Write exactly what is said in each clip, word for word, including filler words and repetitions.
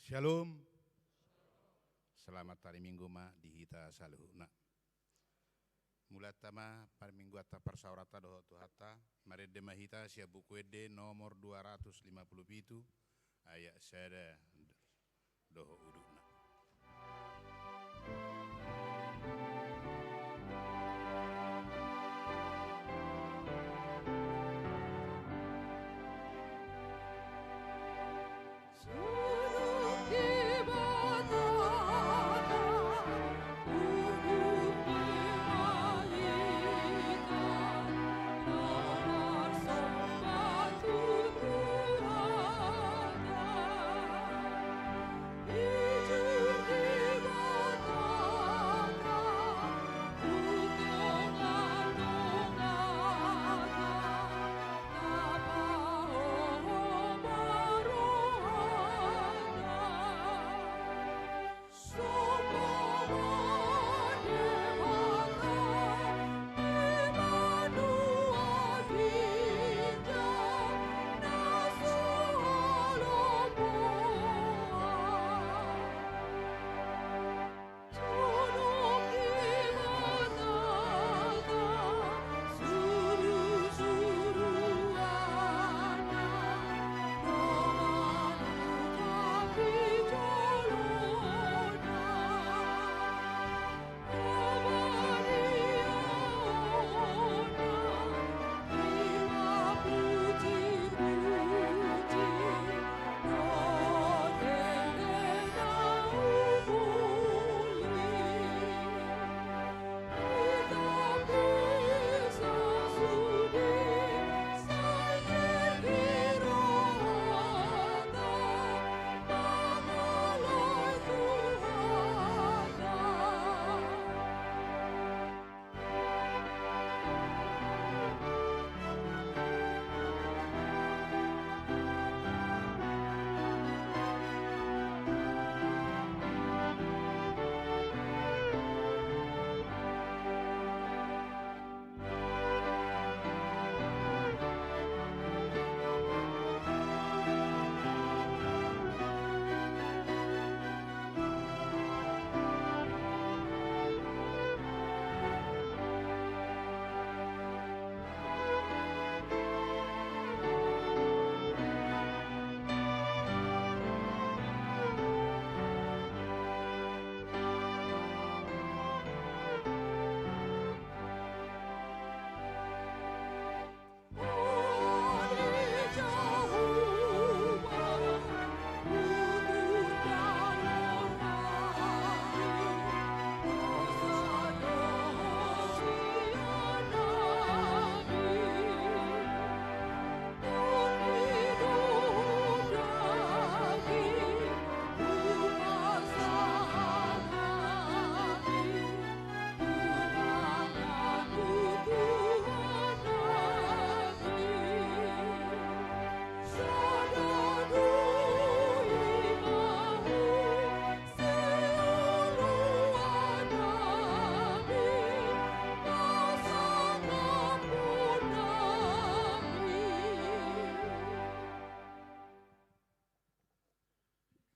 Shalom. Selamat hari Minggu ma di hita saluhutna. Mulai ma parmingguanta, parsaoranta dohot Tuhanta, marende ma hita sian Buku Ende nomor dua ratus lima puluh pitu, ayat sada dohot udutna.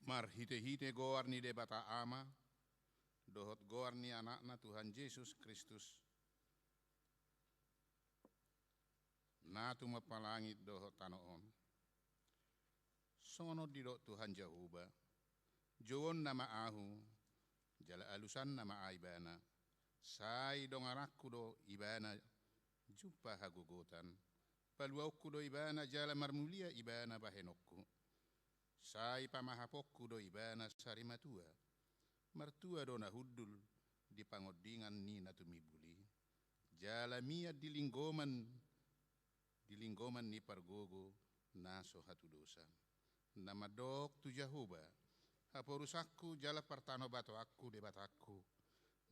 Marhitehite goar ni Debata Ama, dohot goar ni Anakna Tuhan Jesus Kristus, na tumompa langit dohot tano on. Songon on didok Tuhan Jahowa: Jouonna ma Ahu, jala alusanna ma Ibana. Sai dongananku do Ibana jumpa hagogotan, paluaonku do Ibana jala marmulia Ibana bahenonku. Sai pamahaponku do Ibana sari matua. Martua do na hundul di pangondingan ni na tumimbul i, jala mian di linggoman, di linggoman ni pargogo na so hatudosan. Na mandok tu Jahowa haporusanku jala partanobatoanku, Debatangku,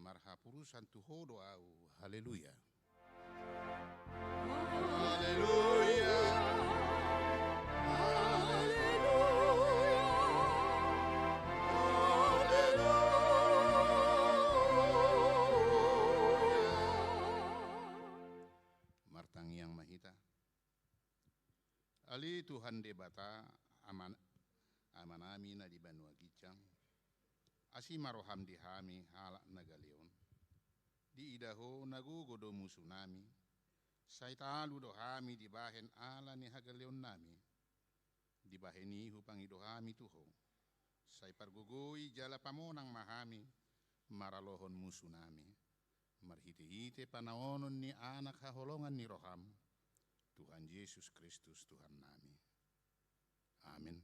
marhaporusan tu Ho do ahu. Haleluya. Haleluya. Haleluya. Haleluya. Martangiang ma hita. Ale Tuhan Debata, Aman-, Amanta nami na di banua ginjang, asi ma roham di hami halak na galeon. Diida Ho na gogo do musunami, sai talu do hami dibahen ala ni hagaleonnami. Dibahen i hupangido hami tu Ho, sai pargogoi jala pamonang ma hami maralohon musunami, marhitehite panaonon ni Anak haholongan ni roham, Tuhan Jesus Kristus Tuhannami. Amen.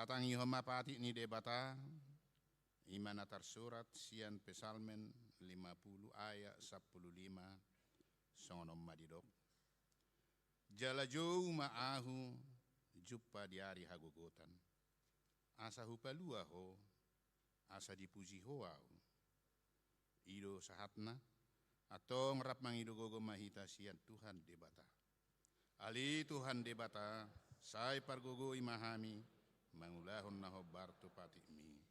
Tatangihon ma patik ni Debata, i ma na tarsurat sian Psalmen lima pulu ayat sampulu lima, songon on ma didok: Jala jou ma ahu jumpa di ari hagogotan, asa hupalua Ho, asa dipuji Ho ahu. I do sahatna. Antong rap mangido gogo ma hita sian Tuhan Debata. Ale Tuhan Debata, sai pargogoi ma hami mangulahon na hombar tu patikmi.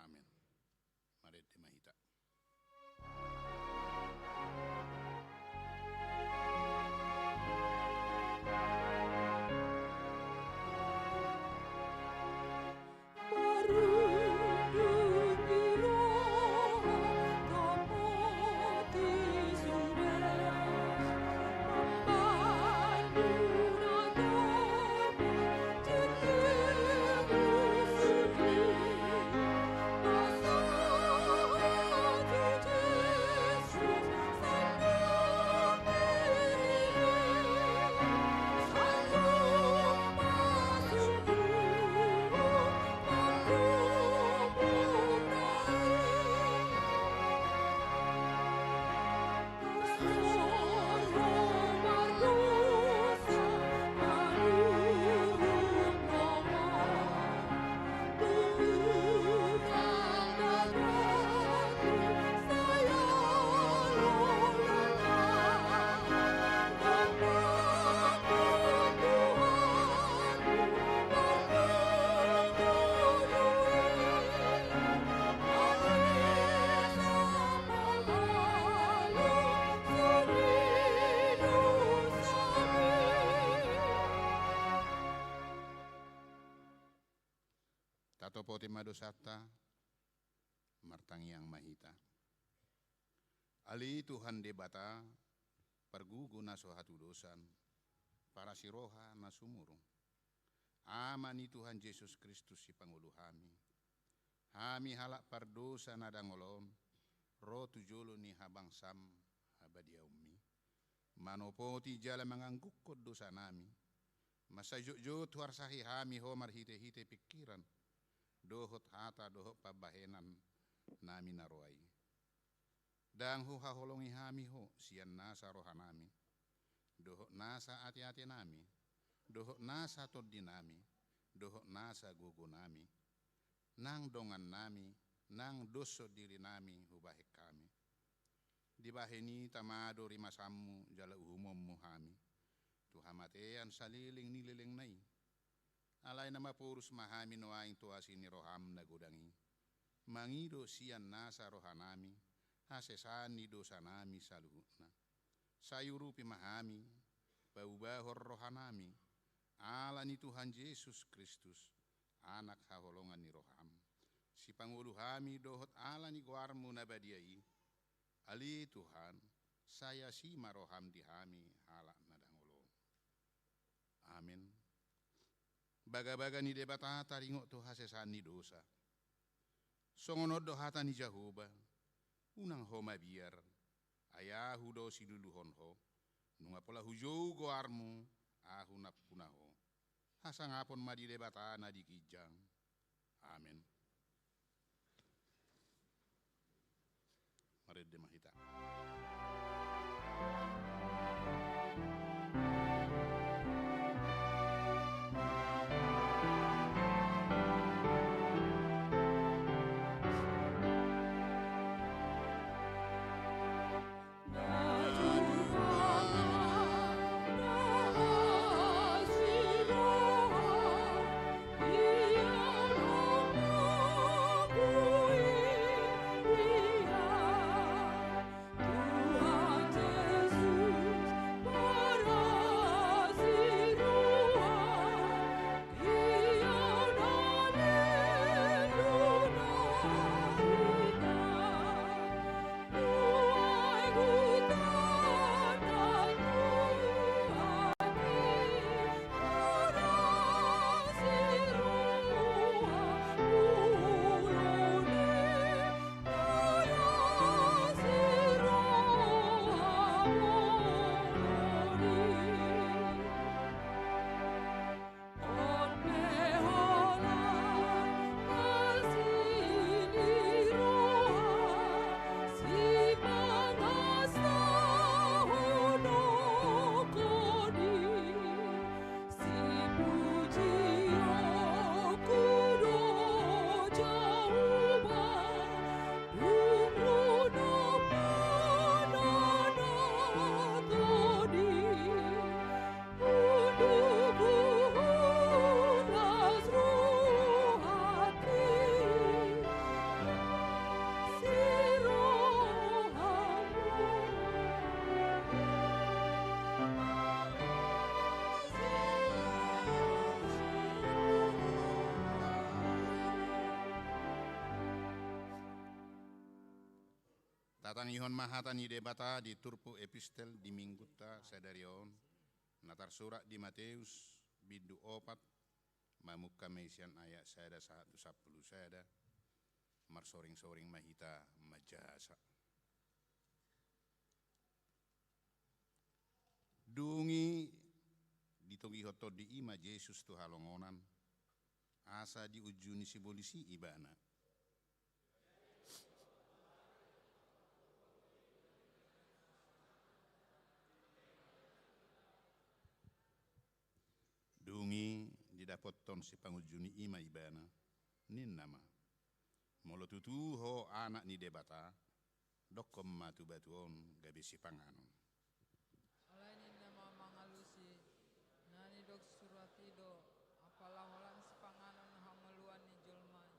Amen. Marende ma hita. Tatopoti ma dosanta, martangiang ma hita. Ale Tuhan Debata, pargogo na so hatudosan, parasi roha na sumurung, Ama ni Tuhan Jesus Kristus sipangolu hami, hami halak pardosa na dangol on, ro tu jolo ni habangsam habadiaonmi, manopoti jala manganggukkon dosanami, mansai jotjot huarsahi hami Ho marhitehite pingkiran, dohot hata dohot pambahenan nami na roa i. Ndang huhaholongi hami Ho sian nasa rohanami, dohot nasa ateatenami, dohot nasa tondinami, dohot nasa gogonami, nang dongannami, nang doshon dirinami hubahen hami. Dibahen i tama do rimasanmu jala uhumonmu hami tu hamatean saleleng ni lelengna i. Alai na maporus ma hami nuaeng tu asi ni roham na godang i, mangido sian nasa rohanami hasesaan ni dosanami saluhutna. Sai urupi ma hami, paubahon rohanami, ala ni Tuhan Jesus Kristus, Anak haholongan ni roham, sipangolu hami dohot ala ni goarmu na badia i. Ale Tuhan, sai asi ma roham di hami halak na dangol on. Amen. Bagabaga ni Debata taringot tu hasesaan ni dosa. Songon on do hata ni Jahowa: Unang ho mabiar, ai ahu do siluluhon ho. Nunga pola hujou goarmu, ahu nampuna ho. Hasangapon ma di Debata na di ginjang. Amen. Marende ma hita. Tatangihon ma hata ni Debata di turpuk epistel di minggunta sadari on, na tarsurat di Mateus, bindu opat, mamungka ma i sian ayat sada sahat tu sampulu sada, marsoring-soring ma hita manjasa. Dung i ditogihon tondi i ma Jesus tu halongonan, asa diunjuni sibolis i ibana. Dung i didapothon sipangunjuni i ma ibana, ninna ma: Molo tutu ho Anak ni Debata, dokkon ma tu batu on gabe sipanganon. Alai ninna ma mangalusi: Na nidok surat i do: Apala holan sipanganon hangoluan ni jolma i.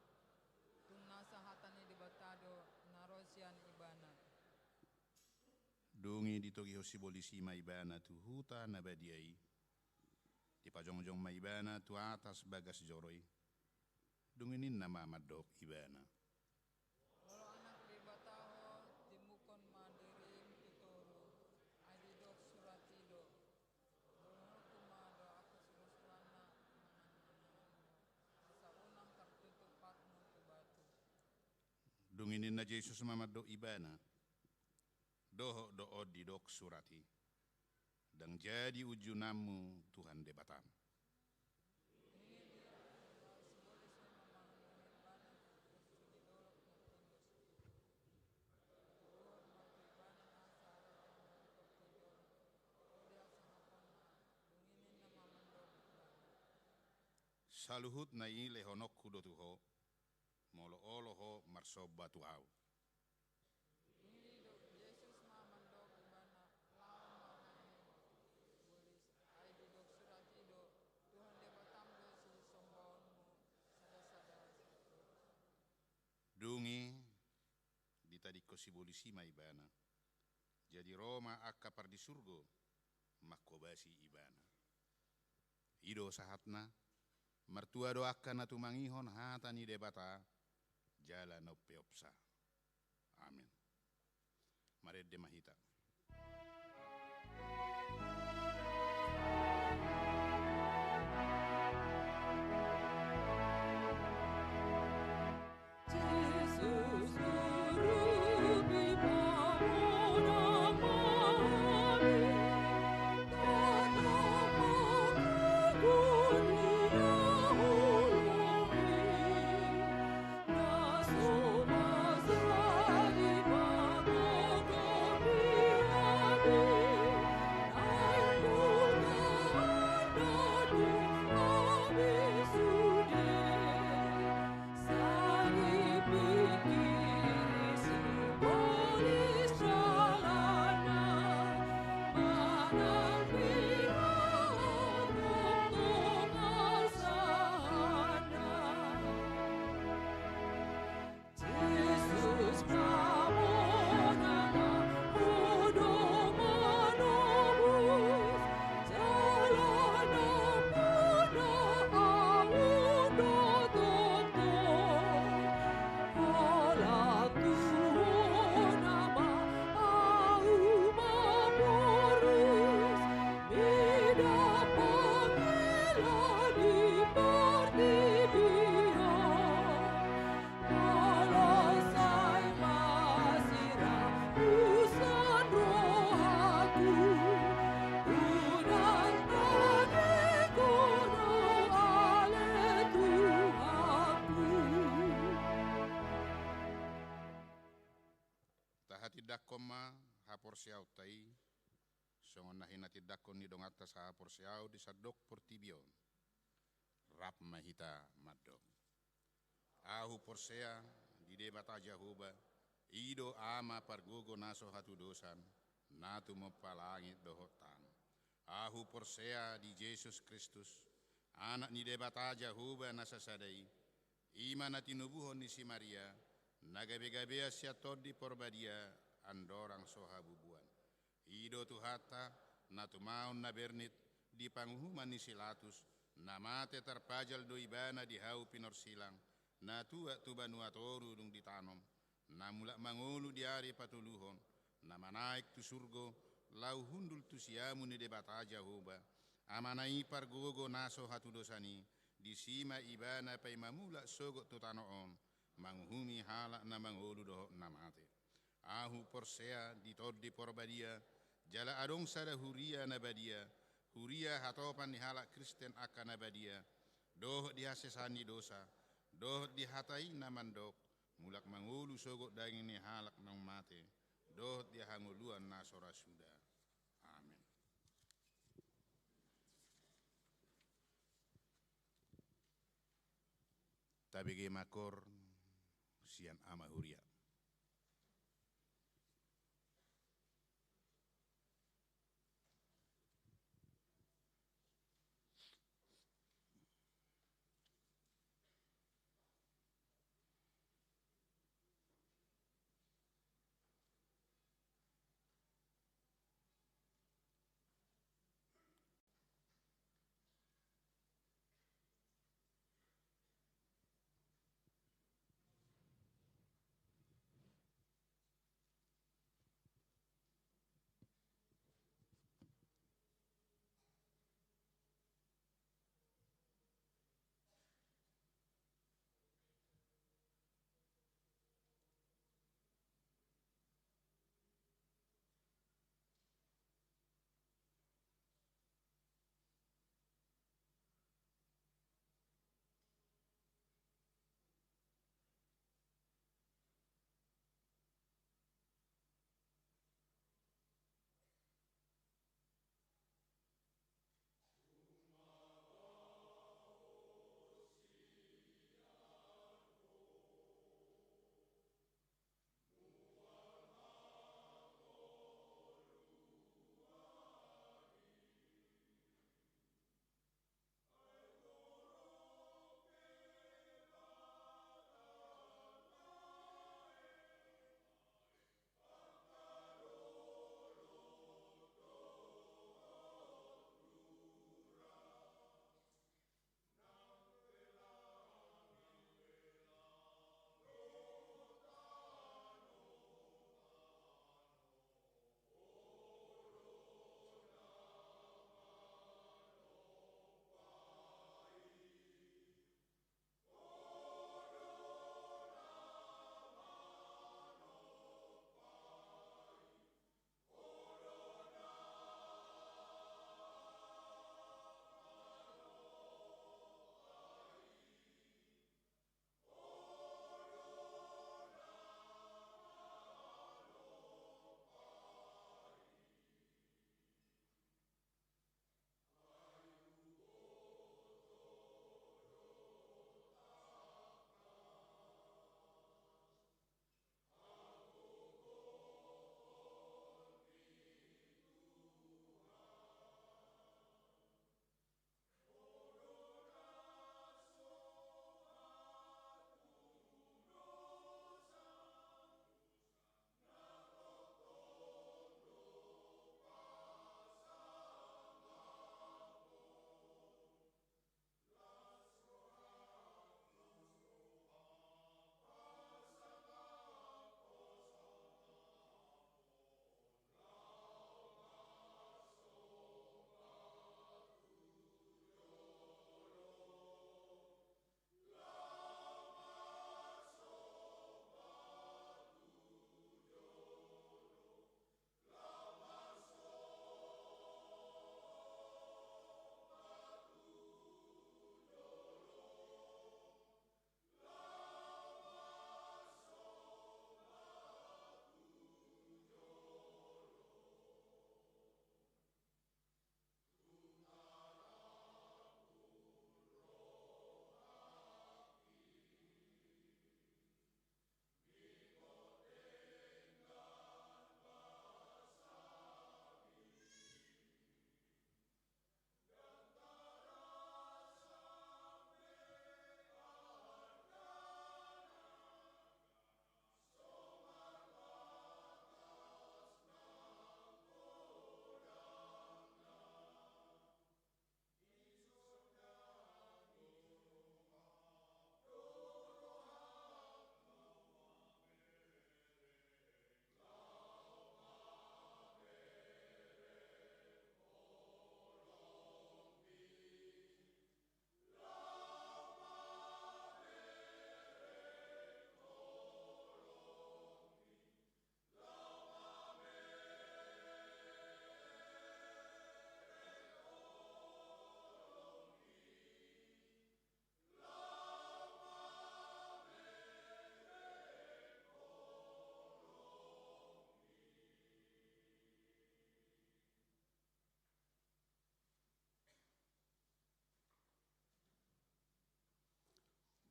Tung nasa hata ni Debata do na ro sian ibana. Dung i ditogihon sibolis i ma ibana tu huta na badia i. Dipajongjong ma ibana tu atas bagas joro i. Dung i ninna ma mandok ibana: Molo Anak ni Debata ho, timbungkon ma dirim tu toru. Ai didok surat i do: Dohononku ma do angka siulansulanna mangan mangananmu, asa unang tartutup patmu tu batu. Dung i ninna Jesus ma mandok ibana: Dohot do on didok surat i: Ndang jadi unjunanmu Tuhan Debatam. Saluhutna i lehononku do tu ho, molo olo ho marsomba tu ahu. Dung i didok Jesus ma mandok ibana: Laho ma, sibolis, ai didok surat i do: Tuhan Debatam do sisombaonmu sada-sada sahat tu roha. Dung tadingkon sibolis i ma ibana. Jadi ro ma angka pardisurgo manghobasi ibana. I do sahatna, martua do angka na tumangihon hata ni Debata, jala na umpeopsa. Amen. Marende ma hita. Tahatindangkon ma haporseaonta i, songon na hinatindangkon ni donganta sahaporseaon di sandok portibi on. Rap ma hita mandok. Ahu porsea di Debata Jahowa, i do Ama pargogo na so hatudosan, na tumompa langit dohot tano. Ahu porsea di Jesus Kristus, Anak ni Debata Jahowa na sasada i, i ma na tinubuhon ni si Maria, na gabegabean sian Tondi Porbadia, andorang so habubuan. I do Tuhanta, na tumaon na bernit di panguhuman ni si Latus, na mate tarpajal do ibana di hau pinorsilang, na tuat tu banua toru dung ditanom, na mulak mangolu di ari patoluhon, na manaek tu surgo, laho hundul tu siamun ni Debata Jahowa, Amana i pargogo na so hatudosan i, disi ma ibana paima mulak sogot tu tano on, manguhumi halak na mangolu dohot na mate. Ahu porsea di Tondi Porbadia, jala adong sada huria na badia, huria hatopan ni halak Kristen angka na badia, dohot di hasesaan ni dosa, dohot di hata i na mandok, mulak mangolu sogot daging ni halak naung mate, dohot di hangoluan na so ra suda. Amen. Tabege ma koor sian ama huria.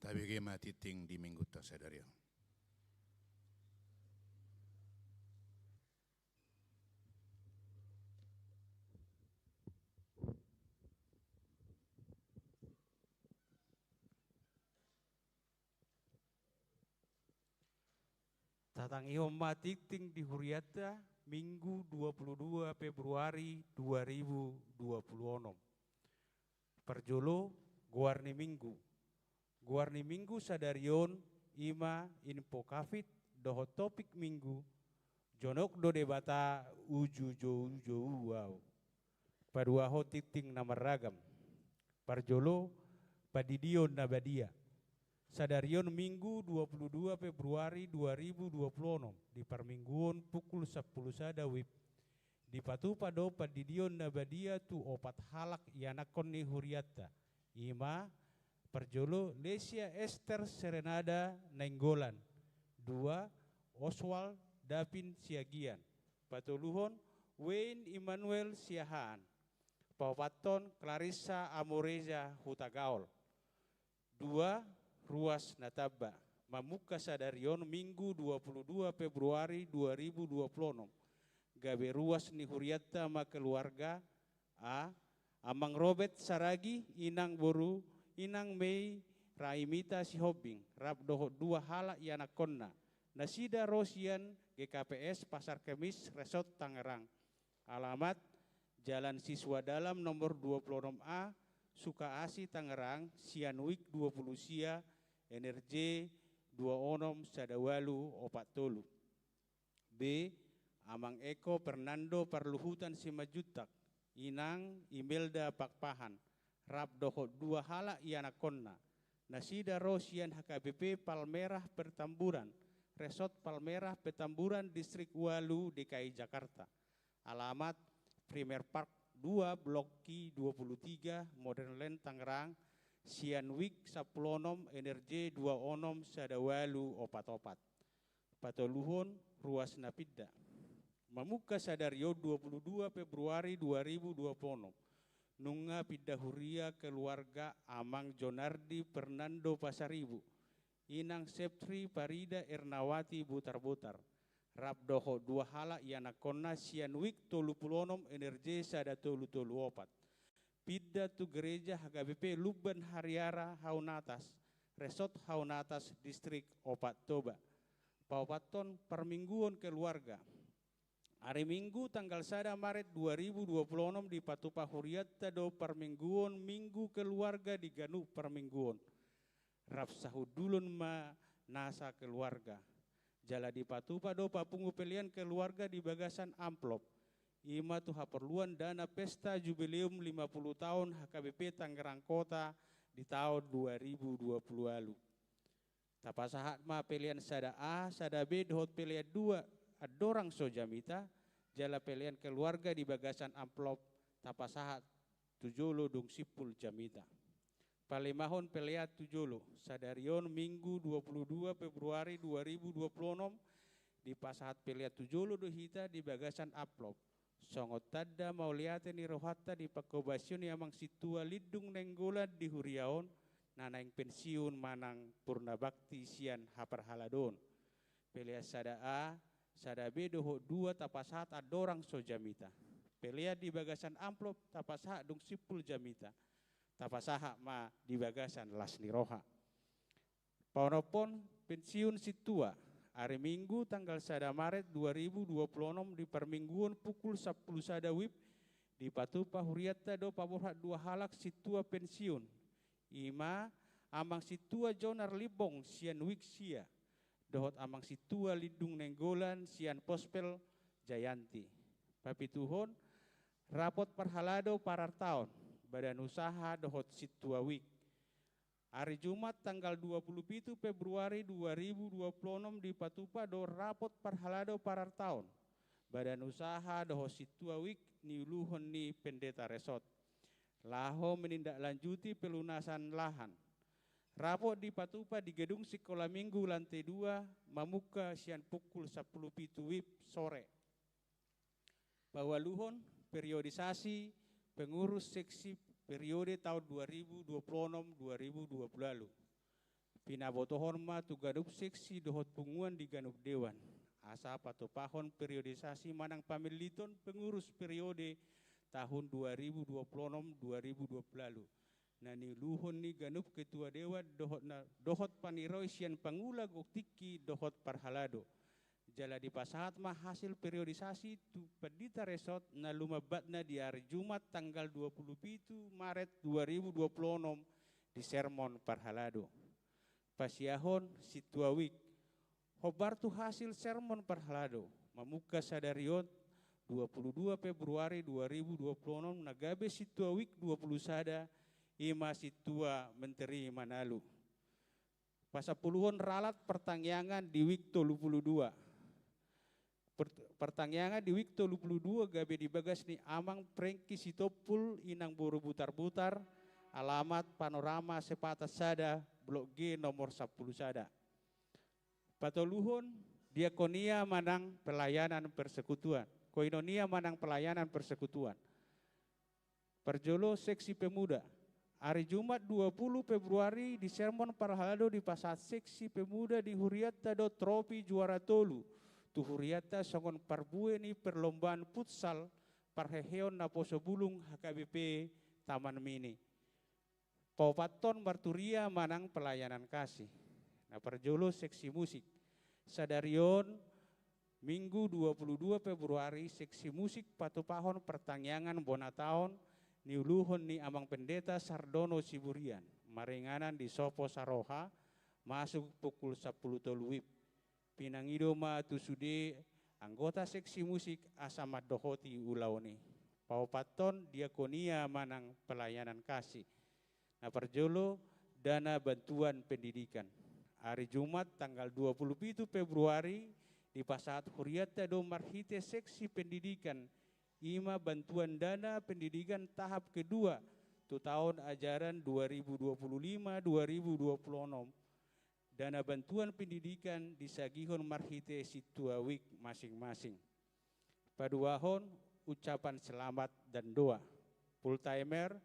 Tabege ma tingting di Mingguta sadari on. Tatangihon ma tingting di hurianta, Minggu dua puluh dua Februari dua ribu dua puluh onom. Parjolo, goar ni Minggu. Goar ni Minggu sadari on i ma info covid dohot topik Minggu, jonok do Debata uju joujou au. Paduahon tingting na marragam. Parjolo, pandidion na badia. Sadari on Minggu dua puluh dua Februari dua ribu dua puluh onom, di parmingguon pukul sampulu sada wib, dipatupa do pandidion na badia tu opat halak ianakhon ni hurianta. I ma, parjolo, Lesia Ester Serenada Nainggolan. Dua, Oswald Davin Siagian. Patoluhon, Wayne Immanuel Siahaan. Paopathon, Clarissa Amoreza Hutagaol. Dua, ruas na tamba. Mamungka sadari on Minggu dua puluh dua Februari dua ribu dua puluh onom, gabe ruas ni hurianta ma keluarga: A, Amang Robert Saragi, Inang boru, Inang Mei Raimita Sihombing, rap dohot dua halak ianakhonna, nasida ro sian G K P S Pasar Kemis, Resort Tangerang. Alamat: Jalan Siswa Dalam nomor dua puluh onom A, Sukaasi, Tangerang, sian wik dua puluh sia, N R J dua onom sada ualu opat tolu. B, Amang Eko Fernando Parluhutan Simanjuntak, Inang Imelda Pakpahan, rap dohot dua halak ianakhonna, nasida ro sian H K B P Palmerah Petamburan, Resort Palmerah Petamburan, Distrik ualu, D K I Jakarta. Alamat: Premier Park dua, Blok Q dua puluh tiga, Modern Land, Tangerang, sian wik sampulu onom, N R J dua onom sada ualu opat opat. Patoluhon, ruas na pinda. Mamungka sadari on dua puluh dua Februari dua ribu dua puluh onom, nunga pinda huria keluarga Amang Jonardi Fernando Pasaribu, Inang Septri Farida Ernawati Butarbutar, rap dohot dua halak ianakhonna, sian wik tolu puluh onom, N R J sada tolu tolu opat. Pinda tu gereja H K B P Lumban Hariara Haunatas, Resort Haunatas, Distrik Opat Toba. Paopathon, parmingguon keluarga. Ari Minggu tanggal sada Maret dua ribu dua puluh onom dipatupa hurianta do parmingguon Minggu Keluarga di ganup parmingguon, rap sahundulon ma nasa keluarga. Jala dipatupa do papungu pelean keluarga di bagasan amplop, i ma tu haporluan dana pesta jubileum lima puluh taon H K B P Tangerang Kota di taon dua ribu dua puluh ualu. Tapasahat ma pelean sada A, sada B dohot pelean dua andorang so jamita, jala pelean keluarga di bagasan amplop tapasahat tu jolo dung simpul jamita. Palimahon pelean tu jolo, sadari on Minggu dua puluh dua Februari dua ribu dua puluh onom, dipasahat pelean tu jolo do hita di bagasan amplop, songon tanda mauliate ni rohanta di panghobasion ni Amang Sintua Lindung Nainggolan di huria on, na naeng pensiun manang purna bakti sian haparhaladoon. Pelean sada A, sada B dohot dua tapasahat andorang so jamita. Pelean di bagasan amplop tapasahat dung simpul jamita. Tapasahat ma di bagasan las ni roha. Paonomhon pensiun sintua. Ari Minggu tanggal sada Maret dua ribu dua puluh onom di parmingguon pukul sampulu sada wib, dipatupa hurianta do paborhat dua halak sintua pensiun. I ma Amang Sintua Jonar Limbong sian wik sia, dohot Amang Sintua Lindung Nainggolan sian Pospel Jayanti. Papituhon, rapot parhalado parartaon, badan usaha dohot sintua wik. Ari Jumat tanggal dua puluh pitu Februari dua ribu dua puluh onom dipatupa do rapot parhalado parartaon, badan usaha dohot sintua wik niuluhon ni Pendeta Resort, laho menindaklanjuti pelunasan lahan. Rapot dipatupa di gedung Sikola Minggu lantai dua, mamungka sian pukul sampulu pitu wib sore. Paualuhon, periodisasi pengurus seksi periode taon dua ribu dua puluh onom dua ribu dua puluh ualu. Pinabotohon ma tu ganup seksi dohot punguan di ganup dewan, asa patupahon periodisasi manang pamelliton pengurus periode tahun dua ribu dua puluh enam dua ribu dua puluh lalu, na niuluhon ni ganup ketua dewan dohot na, dohot paniroi sian pangula gok tingki dohot parhalado. Jala dipasahat ma hasil periodisasi tu pandita resort na lumambatna di ari Jumat tanggal dua puluh pitu Maret dua ribu dua puluh enam di sermon parhalado. Pasiahon sintua wijk. Hombar tu hasil sermon parhalado, mamungka sadari on dua puluh dua Februari dua ribu dua puluh enam na gabe sintua wijk dua puluh sada, i ma sintua menteri manalu. Pasampuluhon ralat partangiangan di wijk tolu puluh dua. Per-, partangiangan di wijk tolu puluh dua gabe di bagas ni Amang Prengki Sitompul, Inang boru Butarbutar, alamat Panorama Sepatan sada, blok G nomor sampulu sada. Patoluhon, diakonia manang pelayanan persekutuan. Koinonia manang pelayanan persekutuan. Parjolo seksi pemuda. Ari Jumat dua puluh Februari di sermon parhalado dipasahat seksi pemuda di hurianta do tropi juara tolu tu hurianta songon parbue ni perlombaan futsal parheheon naposo bulung H K B P Taman Mini. Paopathon marturia manang pelayanan kasih. Na parjolo seksi musik. Sadari on Minggu dua puluh dua Februari, seksi musik patupahon partangiangan bona taon niuluhon ni Amang Pendeta Sardono Siburian, maringanan di Sopo Saroha, masuk pukul sampulu tolu wib. Pinangido ma tu sude anggota seksi musik asa mandohoti ulaon i. Paopathon diakonia manang pelayanan kasih. Na parjolo, dana bantuan pendidikan. Ari Jumat tanggal dua puluh pitu Februari, dipasahat hurianta do marhite seksi pendidikan, i ma bantuan dana pendidikan tahap kedua tu taon ajaran dua ribu dua puluh lima dua ribu dua puluh enam. Dana bantuan pendidikan disagihon marhite sintua wijk masing-masing. Paduahon, ucapan selamat dan doa. Full timer,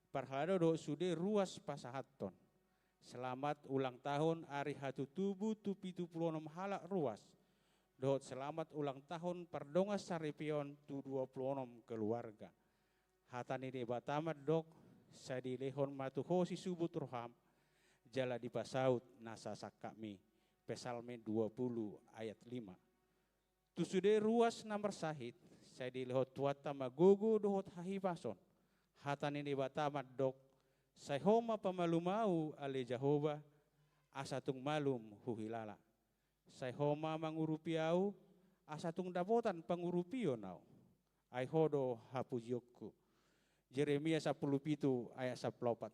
parhalado dohot sude ruas pasahathon. Selamat ulang tahun ari hatutubu tu pitu puluh onom halak ruas. Dohot selamat ulang tahun pardongan saripeon tu dua puluh onom keluarga. Hata ni Debata mandok, sai dilehon ma tu ho sisubut roham, jala dipasaut nasa sangkapmi. Psalmen dua puluh ayat lima. Tu sude ruas na marsahit, sai dilehon Tuhanta ma gogo dohot hahipason. Hata ni Debata mandok, sai ho ma pamalum ahu ale Jahowa, asa tung malum huhilala. Sai ho ma mangurupi ahu, asa tung dapotan pangurupion ahu. Ai ho do hapujionku. Jeremia sampulu pitu ayat sampulu opat.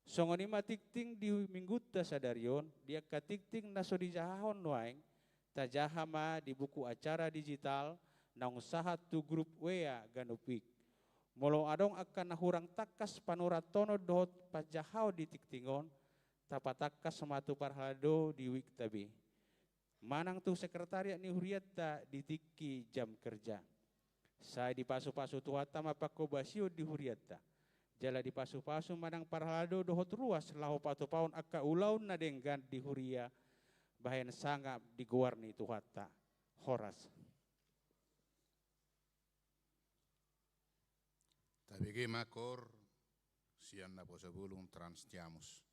Songon i ma tingting di minggunta sadari on, di angka tingting na so dijahahon nuaeng, tajaha ma di buku acara digital naung sahat tu grup W A ganup wijk. Molo adong angka na hurang tangkas panurathonon dohot panjahaon di tingting on, tapatangkas ma tu parhalado di wikta be manang tu sekretariat ni hurianta di tingki jam kerja. Sai dipasupasu Tuhanta ma panghobasion di hurianta. Jala dipasupasu ma nang parhalado dohot ruas laho patupahon angka ulaon na denggan di huria, bahen sangap di goar ni Tuhanta. Horas. Tabege ma koor sian Naposobulung Trans Jamus.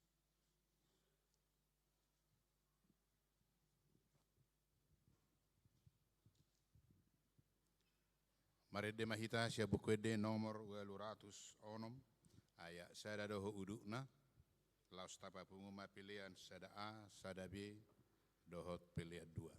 Marende ma hita sian Buku Ende nomor ualu ratus onom, ayat sada dohot udutna. Laos tapapungu ma pelean sada A, sada B, dohot pelean dua.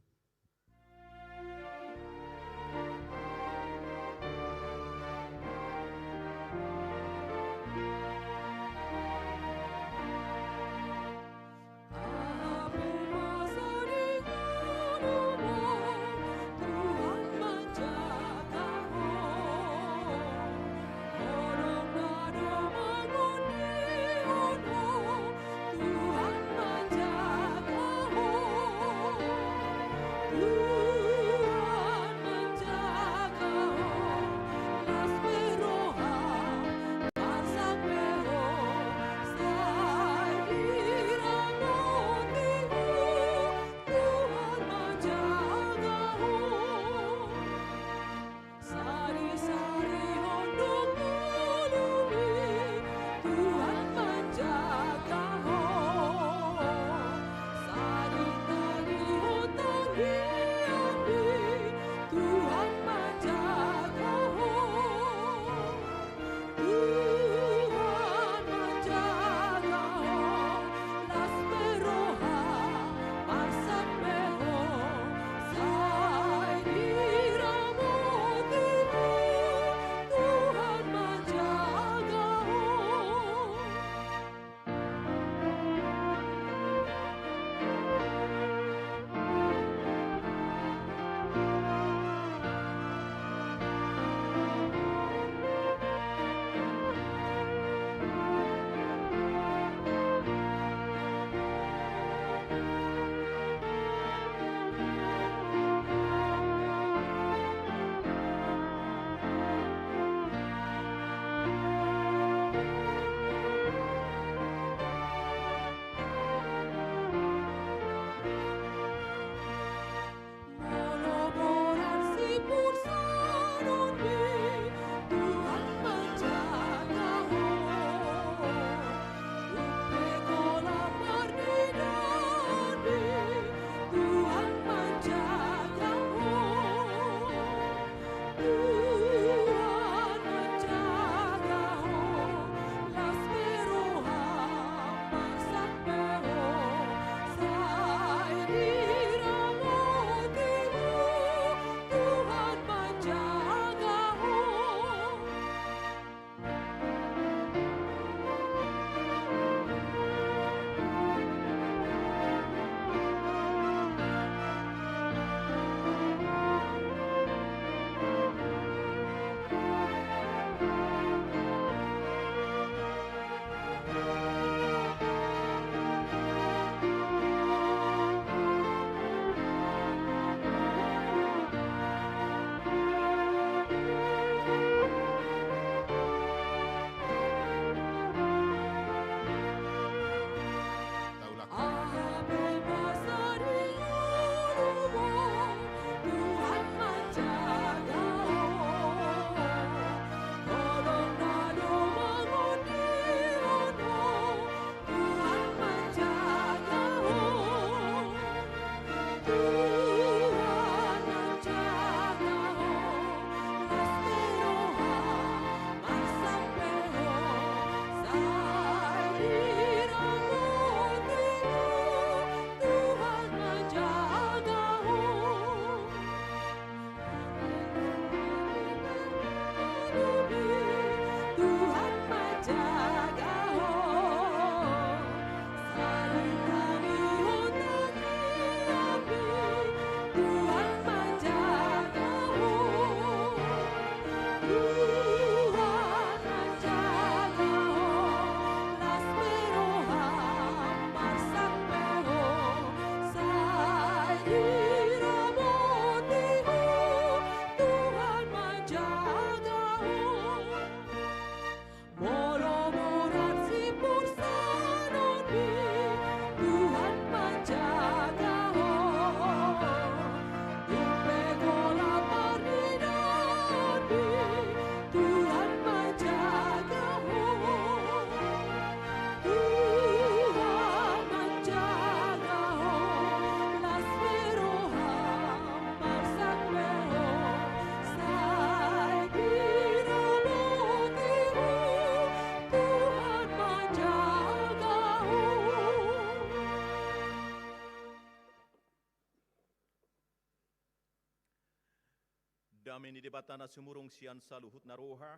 Dame ni Debata na sumurung sian saluhutna roha,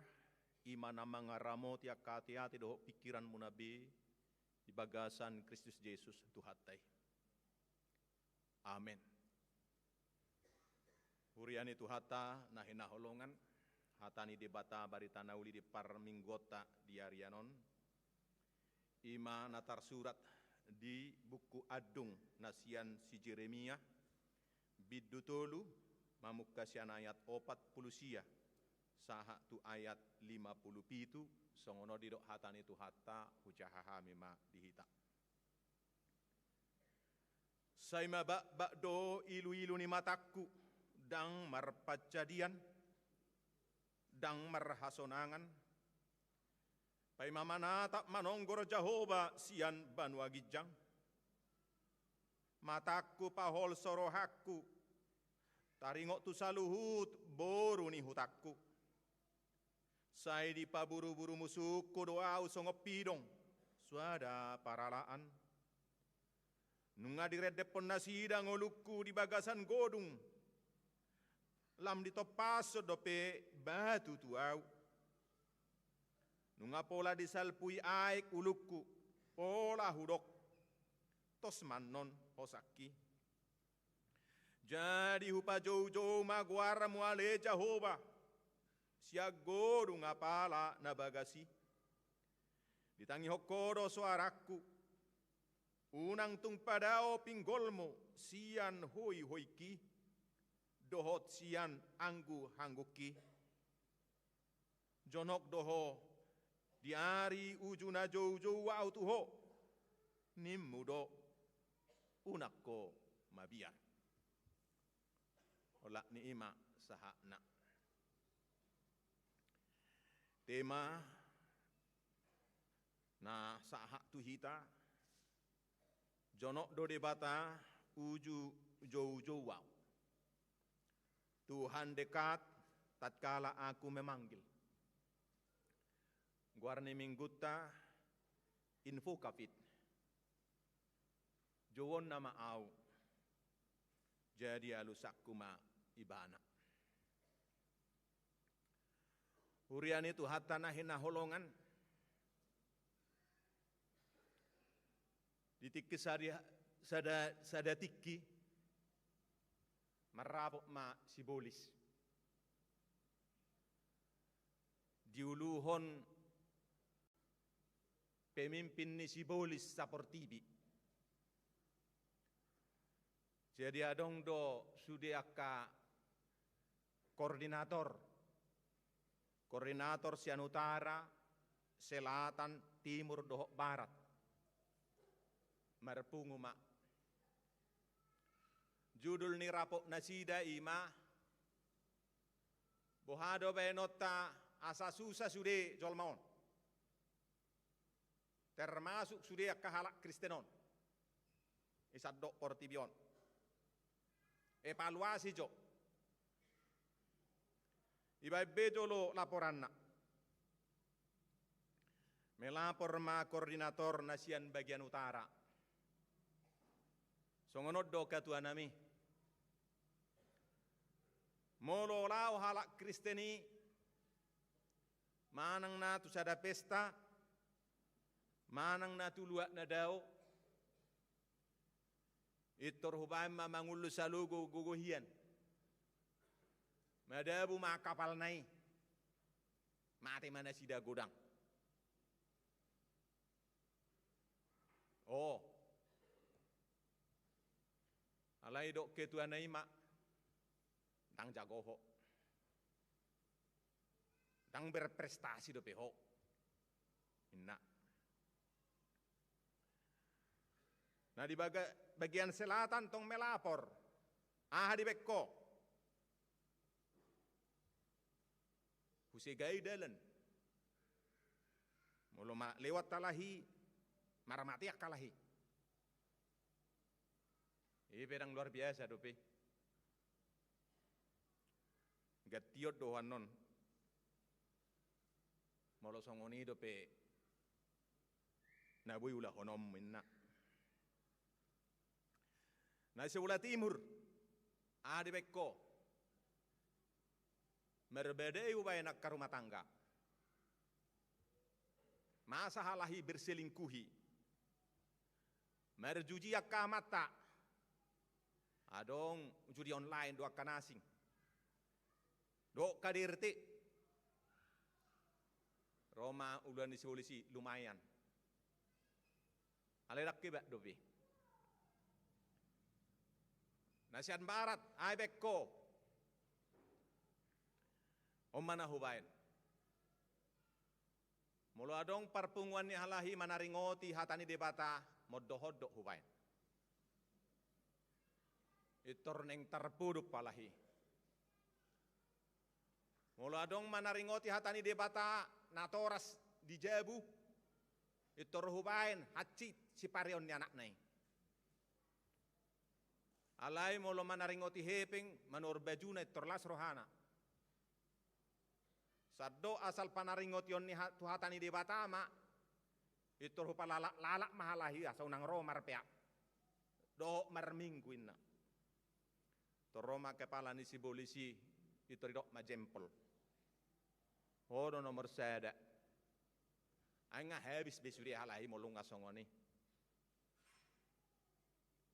i ma na mangaramoti angka ateate dohot pingkiranmuna be di bagasan Kristus Jesus Tuhanta i. Amen. Huria ni Tuhanta na hinaholongan, hata ni Debata barita na uli di parmingguonta di ari on, i ma na tarsurat di buku Andung na sian si Jeremia, bindu tolu, mamungka sian ayat opat pulu sia sahat tu ayat lima pulu pitu. Songon on didok hata ni Tuhanta, hujaha hami ma di hita. Sai mabakbak do iluilu ni matangku, ndang marpanjadian, ndang marhasonangan, paima manatap manonggor Jahowa sian banua ginjang. Matangku paholso rohangku, taringot tu saluhut boru ni hutangku. Sai dipaburuburu musungku do ahu songon pidong, soada paralaan. Nunga direndephon nasida ngolungku di bagasan godung, lam ditompashon dope batu tu ahu. Nunga pola disalpui aek ulungku, pola hudok: Tos ma annon hosangki. Jadi hupajoujou ma goarmu ale Jahowa, sian godung apala na bagas i. Ditangihon Ho do soarangku. Unang tung padao pinggolmu sian hoihoingki dohot sian angguanggungki. Jonok do Ho di ari uju na joujou ahu tu Ho, nimmu do: Unang ho mabiar. Olat ni i ma sahatna. Tema na sahat tu hita: Jonok do Debata uju joujou ahu. Tuhan dekat tatkala aku memanggil. Goar ni minggunta: Invoca fit. Jouonna ma ahu, jadi alusanku ma Ibana. Huria ni Tuhanta na hinaholongan, di tingki sada, sada, sada tingki marrapot ma sibolis. Diuluhon pemimpin ni sibolis saportibi. Jadi adong do sude angka koordinator. Koordinator sian utara, selatan, timur dohot barat. Marpungu ma. Judul ni rapot nasida i ma: Boha do baenonta asa susa sude jolma on? Termasuk sude angka halak Kristen on, i sandok portibi on. Evaluasi jo. Ibaen be jolo laporanna. Melapor ma koordinator na sian bagian utara. Songon on do katuanami. Molo laho halak Kristen i manang na tu sada pesta, manang na tu luat na dao, intor hubaen ma mangullut salogo gogo hian. Madabu ma kapalna i. Mate ma nasida godang. O. Alai didok ketuana i ma: Ndang jago ho. Ndang berprestasi dope ho, ninna. Na di baga-, bagian selatan tong melapor. Aha dibaen ho? Husegai dalan. Molo ma-, lewat halak i, marmatean halak i. I pe ndang luar biasa dope. Gantion do ho annon. Molo songon i dope na boi ulahononmu, ninna. Na di sebelah timur, aha dibaen ho? Marbadai hubaen angka rumah tangga. Masa halahi berselingkuhi. Marjuji angka amanta. Adong judi online do angka na asing. Dohot K D R T. Ro ma ulaon ni sibolis i lumayan. Alai ndang hebat dope. Na sian barat, ai baen ho. On ma na hubaen. Molo adong parpunguan ni halahi manaringoti hata ni Debata, mondohondok hubaen. Intor naeng tarpuduk halahi. Molo adong manaringoti hata ni Debata natoras di jabu, intor hubaen hansit sipareon ni anakna i. Alai molo manaringoti hepeng, manuhor bajuna, intor las rohana. Sandok asal panaringotion ni ha-, tu hata ni Debata ma, intor hupalalak-lalak ma halahi asa unang ro marpeak dohot marminggu inna. Tor ro ma kepala ni sibolis i, intor didok ma jempol. Ho do nomor sada. Ai nga habis be sude halahi molo nga songon i.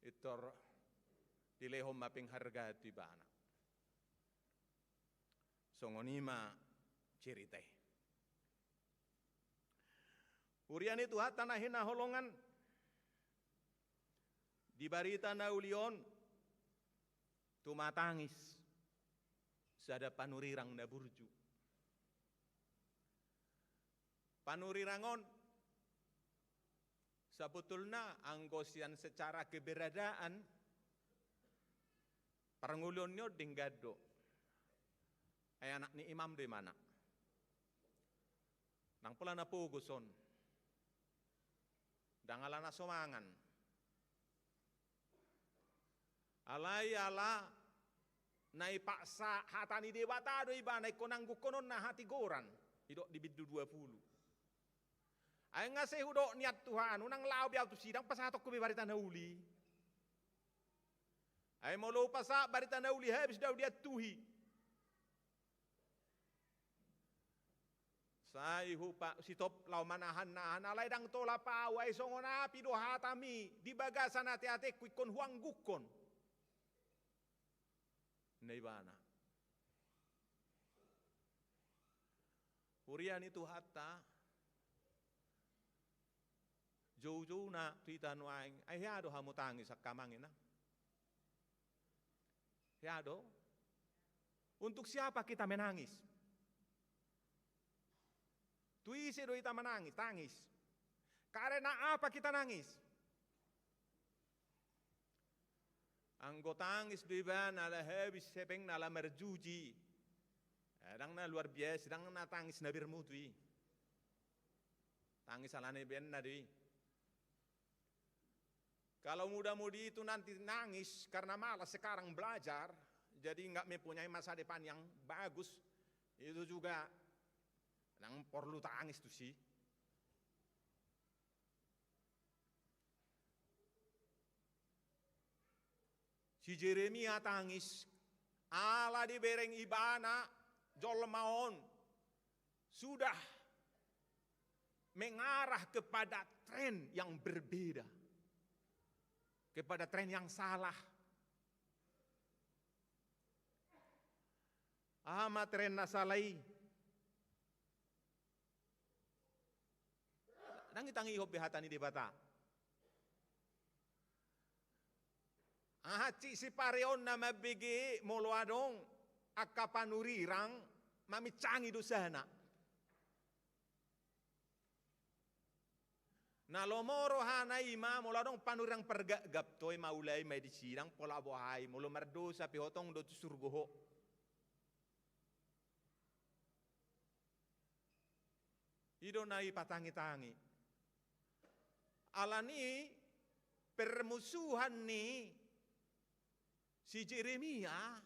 Intor dilehon ma penghargaan tu ibana. Songon i ma cerita i. Huria ni Tuhanta na hinaholongan, di barita na uli on tumatangis sada panurirang na burju. Panurirang on sabotulna anggo sian secara keberadaan parngoluon ni on denggan do. Ai anak ni imam do ibana. Ndang pola na pogos on. Ndang ala na so mangan. Alai ala na ipaksa hata ni Debata do ibana ingkon anggukkononna hatigoran. Didok di bindu dua pulu. Ai nga sai hudok nian tu ho, unang laho be ahu tusi, ndang pasahatonku be barita na uli. Ai molo hupasahat barita na uli habis do ahu diantuhi. Sai hupa-, sitop laho manahan-nahan, alai ndang tolap ahu, ai songon api do hatami di bagasan ateatengku ingkon huanggukkon. Ninna ibana. Huria ni Tuhanta, joujouna tu hita nuaeng, ai hea do hamu tangis angka amang inang? Hea do? Untuk siapa kita menangis? Tu ise do hita manangis, tangis? Karena apa kita nangis? Anggo tangis do ibana ala habis hepengna, ala marjuji. Eh, ndang na luar biasa, ndang na tangis na bermutu i. Tangis ala na ibaenna do i. Kalau muda-mudi itu nanti nangis karena malas sekarang belajar, jadi nggak mempunyai masa depan yang bagus, itu juga ndang porlu tangis tusi. Si Jeremia tangis, ala dibereng ibana jolma on sudah mengarah kepada tren yang berbeda, kepada tren yang salah. Aha ma tren na sala i? Ndang itangihon be hata ni Debata. Aha, hansit sipareonna mambege molo adong angka panurirang mamincangi dosana. Na lomo rohana i ma molo adong panurirang pargapgap, toe ma ulaon i ma i di sidang, pola boha i, molo mardosa pe hotong do tu surgo ho. I do na ipatangitangi. Alani permusuhan ni si Jeremia,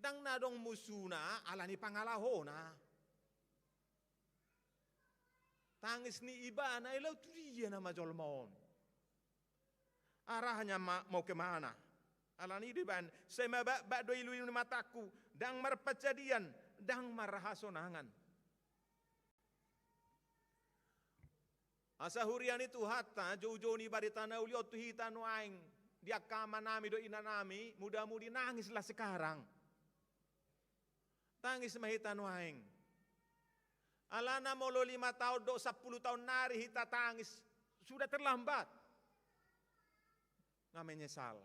ndang na adong musuna alani pangalahona. Tangis ni ibana i laho tu dia nama jolma on. Arahnya ma-, mau ke mana? Alani i do ibaen, sai mabakbak do iluilu ni matangku, ndang marpanjadian, ndang marhasonangan. Asa huria ni Tuhanta, joujou ni barita na uli on tu hita nuaeng, di angka amanami dohot inanami, muda-mudi, nangislah sekarang. Tangis ma hita nuaeng. Alana molo lima taon dohot sampulu taon nari hita tangis, sudah terlambat. Nga menyesal.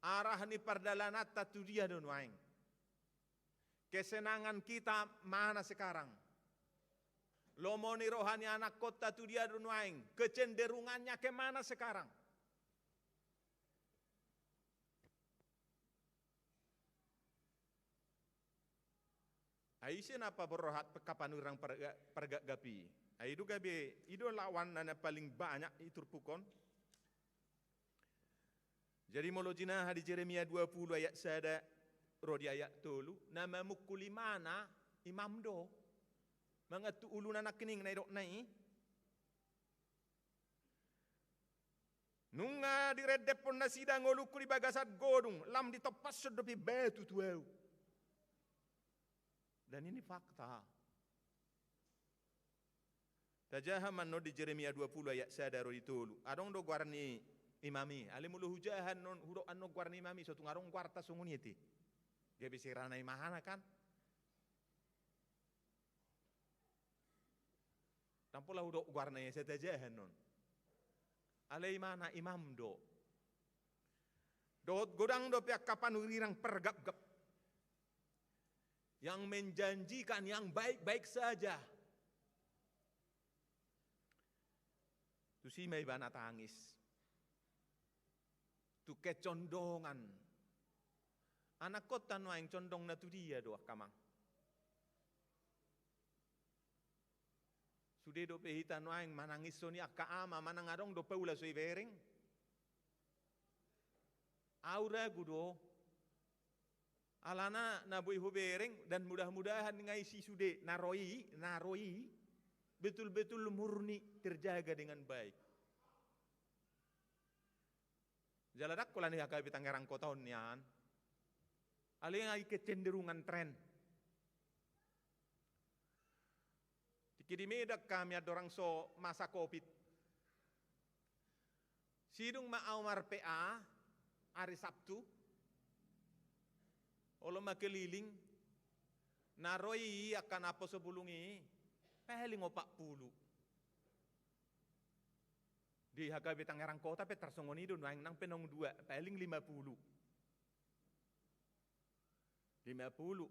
Arah ni pardalananta tu dia do nuaeng? Kesenangan kita mana sekarang? Lomo ni roha ni anakkonta tu dia do nuaeng? Kecenderungannya ke mana sekarang? Ai ise na paborhat angka panurirang parga-, pargapgap i? Ai i do gabe, i do lawanna na paling banyak i turpuk on. Jadi molo jinaha di Jeremia dua pulu ayat sada ro di ayat tolu, na mamungkul imana imam do. Mangan tu uluna nangkining na nidokna i. Nunga direndephon nasida ngolungku di bagasan godung, lam ditompashon dope batu tu ahu. Dan ini fakta. Tajaha ma annon di Jeremia dua pulu ayat sada ro di tolu. Adong do goar ni imam i. Alai molo hujaha annon, hudok annon goar ni imam i, so tung adong goarta songon i ate. Gabe sirana imana kan? Ndang pola hudok goarna i asa tajaha annon. Alai imana imam do. Dohot godang dope angka panurirang pargapgap yang menjanjikan yang baik-baik saja. Tusi ma ibana tangis. Tu kecondongan. Anakkonta nuaeng condongna tu dia do angka amang? Sude dope hita nuaeng manangishon i angka ama, manang adong do paula so ibereng? Au ragu do. Alana na boi hubereng, dan mudah-mudahan nga isi sude na ro i, na ro i betul-betul murni, terjaga dengan baik. Jala ndang holan di H K B Tangerang Kota on nian. Alai nga i kecenderungan, tren. Tingki di Medan hami andorang so masa covid. Sidung ma au mar-P A ari Sabtu. Olo ma keliling. Na ro i angka naposo bulung i paling opat pulu. Di H K B Tangerang Kota pe tarsongon i do nuaeng, nang pe naung dua, paling lima pulu. Lima pulu.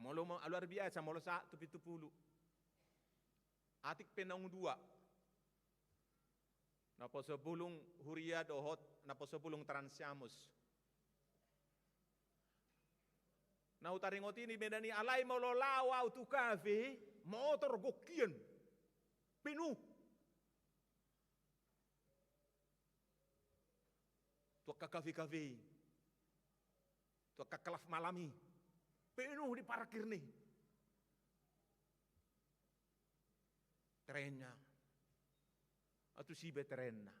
Molo ma luar biasa, molo sahat tu pitu pulu. Atik pe naung dua. Naposo bulung huria dohot naposo bulung Trans Siamus. Na hutaringot i di Medan i, alai molo laho au tu kafe, motor gokkian. Penuh. Tu angka kafe-kafe i, tu angka klub malam i, penuh diparkir ni. Trennya. Atus iba trenna.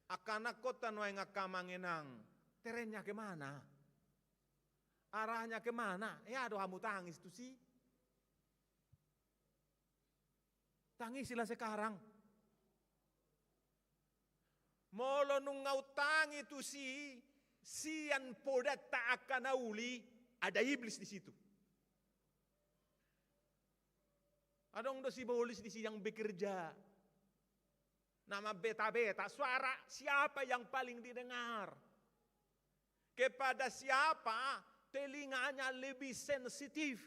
Angka anakkonta nuaeng, angka amang inang, trennya ke mana? Arahnya ke mana? Hea do hamu tangis tusi? Tangisilah sekarang. Molo nunga hutangi tusi, sian podanta angka na uli, ada iblis di situ. Adong do sibolis disi yang bekerja. Na mambeta-beta, suara siapa yang paling didengar? Kepada siapa telinganya lebih sensitif?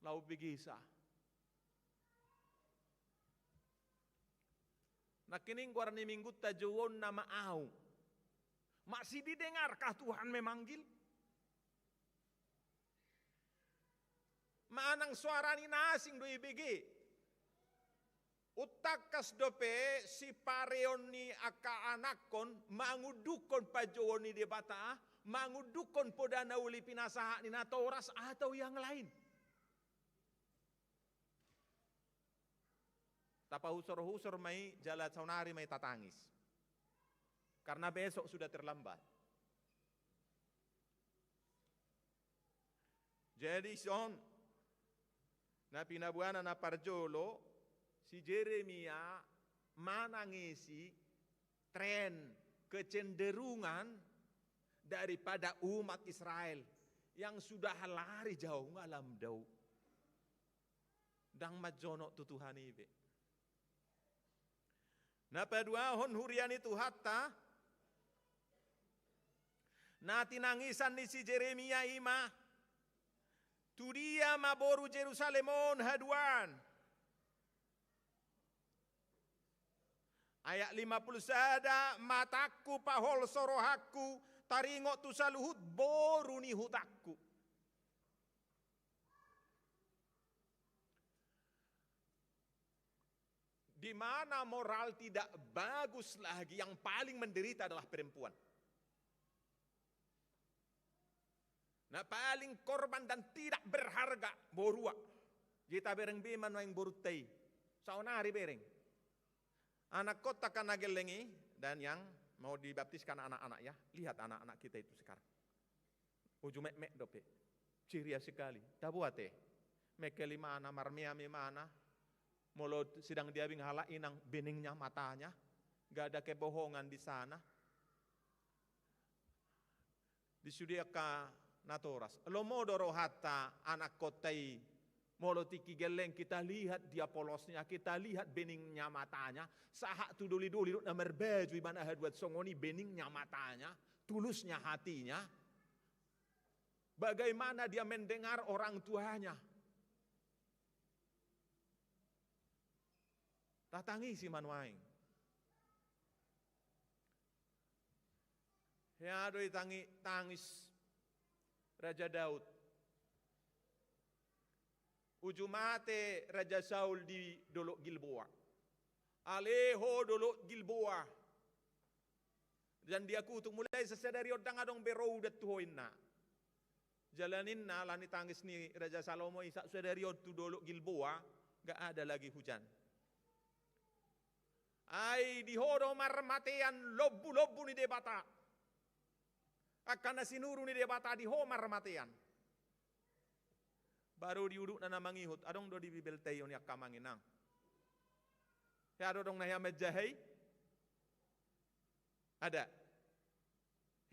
Laho bege sa. Nangkining goar ni minggunta, jouonna ma au. Masih didengarkah Tuhan memanggil? Manang soara ni na asing do ibege. Untangkas dope sipareon ni angka anakkon mangundukhon panjouon ni Debata, mangundukhon poda na uli pinasahat ni natoras atau yang lain. Tapahusor-husor ma i jala saonari ma i tatangis. Karena besok sudah terlambat. Jadi son, na pinaboana na parjolo, si Jeremia manangisi tren, kecenderungan daripada umat Israel yang sudah lari jauh, nunga lam dao. Ndang manjonok tu Tuhan i be. Na paduahon, huria ni Tuhanta, na tinangisan ni si Jeremia i ma, tu dia ma boru Jerusalem on haduan? Ayat lima puluh sada, matangku paholso rohangku taringot tu saluhut boru ni hutangku. Di mana moral tidak bagus lagi, yang paling menderita adalah perempuan. Na paling korban dan tidak berharga, borua. Jadi tabereng be ma nuaeng borunta i. Saonari bereng. Anakkonta angka na gelleng i, dan yang mau dibaptiskan anak-anak ya. Lihat anak-anak kita itu sekarang. Uju metmet dope. Ceria sekali. Tabo ate. Mengkel imana, marmeam imana. Molo sedang diabing halak, inang, beningnya matanya. Gak ada kebohongan di sana. Di sude angka natoras. Lomo do rohanta anakkonta i. Molo tingki gelleng kita lihat dia polosnya, kita lihat beningnya matanya. Sahat tu doli-doli dohot na marbaju ibana haduan songon i, beningnya matanya, tulusnya hatinya. Bagaimana dia mendengar orang tuanya. Tatangisi ma nuaeng. Hea do i tangi-, tangis Raja Daud. Uju mate Raja Saul di Dolok Gilboa. Ale ho Dolok Gilboa. Dan dia kutuk, mulai sian sadari on ndang adong be ro udan tu ho, inna. Jala ninna, alani tangis ni Raja Salomo i, sian sadari on tu Dolok Gilboa, nggak ada lagi hujan. Ai di ho do marmatean lombu-lombu ni Debata. Angka na sinuru ni Debata di ho marmatean. Baru di udutna na mangihut, adong do di Bibelta i, o ni angka amang inang? Hea do adong na hea manjaha i? Ada.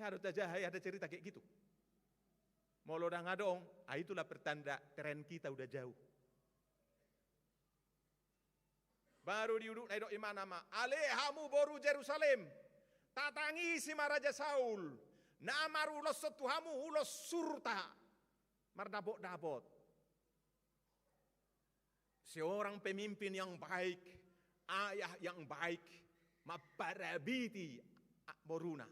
Hea do tajaha i, ada cerita kayak gitu? Molo ndang adong, ah, itulah pertanda tren kita udah jauh. Baru di udutna didok imana ma, ale hamu boru Jerusalem, tatangisi ma Raja Saul, na maruloshon tu hamu ulos surta, mardapot-dapot. Seorang pemimpin yang baik, ayah yang baik, mamparabiti a-, boruna.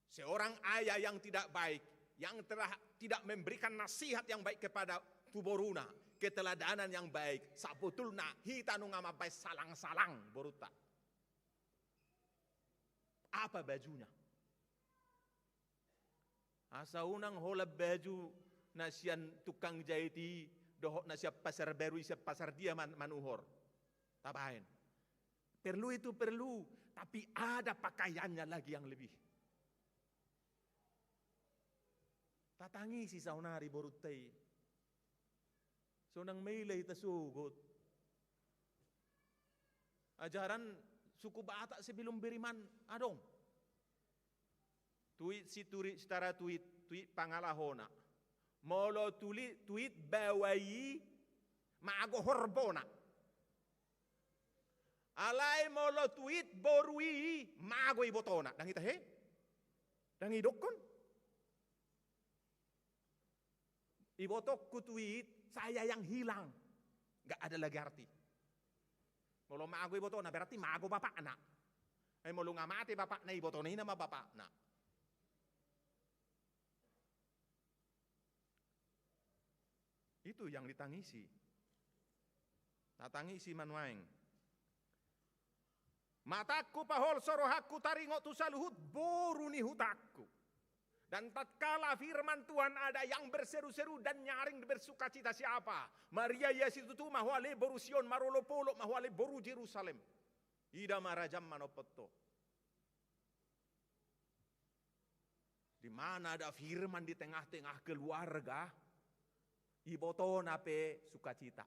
Seorang ayah yang tidak baik, yang telah tidak memberikan nasihat yang baik kepada tu boruna, keteladanan yang baik, sabotulna hita nunga mambaen salang-salang borunta. Apa bajunya? Asa unang holan baju na sian tukang jahit i, dohot na sian Pasar Baru i, sian pasar dia man-, manuhor. Tabaen. Perlu itu, perlu, tapi ada pakaiannya lagi yang lebih. Tatangisi saonari borunta i. So unang maila hita sogot. Ajaran suku Batak sebelum Beriman adong. Tuit Siturik, Sitara Tuit, Tuit Pangalahona. Molo tuli-, Tuit Bawa i, mago horbona. Alai molo Tuit Boru i, mago ibotona. Ndang i tahe? Ndang i dokkon? Ibotongku Tuit, saya yang hilang. Nggak ada lagi arti. Molo mago ibotona, berarti mago bapakna. Eh, molo nunga mate bapakna, ibotona i nama bapakna. Itu yang ditangisi. Tatangisi ma nuaeng. Matangku paholso rohangku taringot tu saluhut boru ni hutangku. Dan tatkala firman Tuhan ada yang berseru-seru dan nyaring bersukacita siapa? Maria ia situtu ma ho ale boru Sion, marolopolop ma ho ale boru Jerusalem. Ida ma rajam manopot ho. Di mana ada firman di tengah-tengah keluarga, ibotona pe sukacita.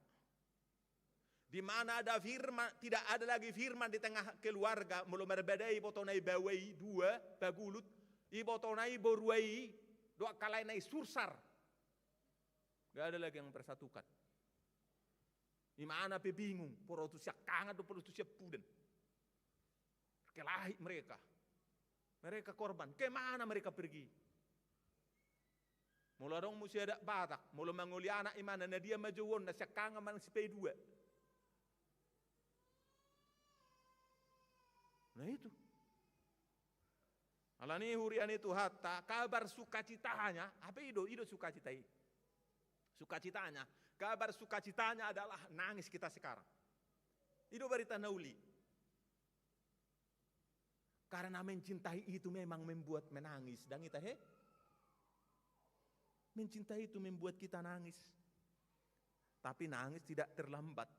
Di mana ada firman, tidak ada lagi firman di tengah keluarga, molo marbadai ibotona i baoa i dua, pagulut, ibotona i borua i, dohot angka lae na i sursar. Gak ada lagi yang persatukan. Imana pe bingung, pola tu siangkangan do pola tu siampudan. Berkelahi mereka. Mereka korban. Kemana mereka pergi? Molo adong muse adat Batak, molo mangoli anak imana, na dia ma jouonna, siangkangan manang sipaidua. Nah itu. Alani huria ni Tuhanta, kabar sukacitanya, apa i do, i do sukacita i. Sukacitanya, kabar sukacitanya adalah nangis kita sekarang. I do barita na uli. Karena mencintai itu memang membuat menangis. Dang ita he? Mencintai itu membuat kita nangis. Tapi nangis tidak terlambat.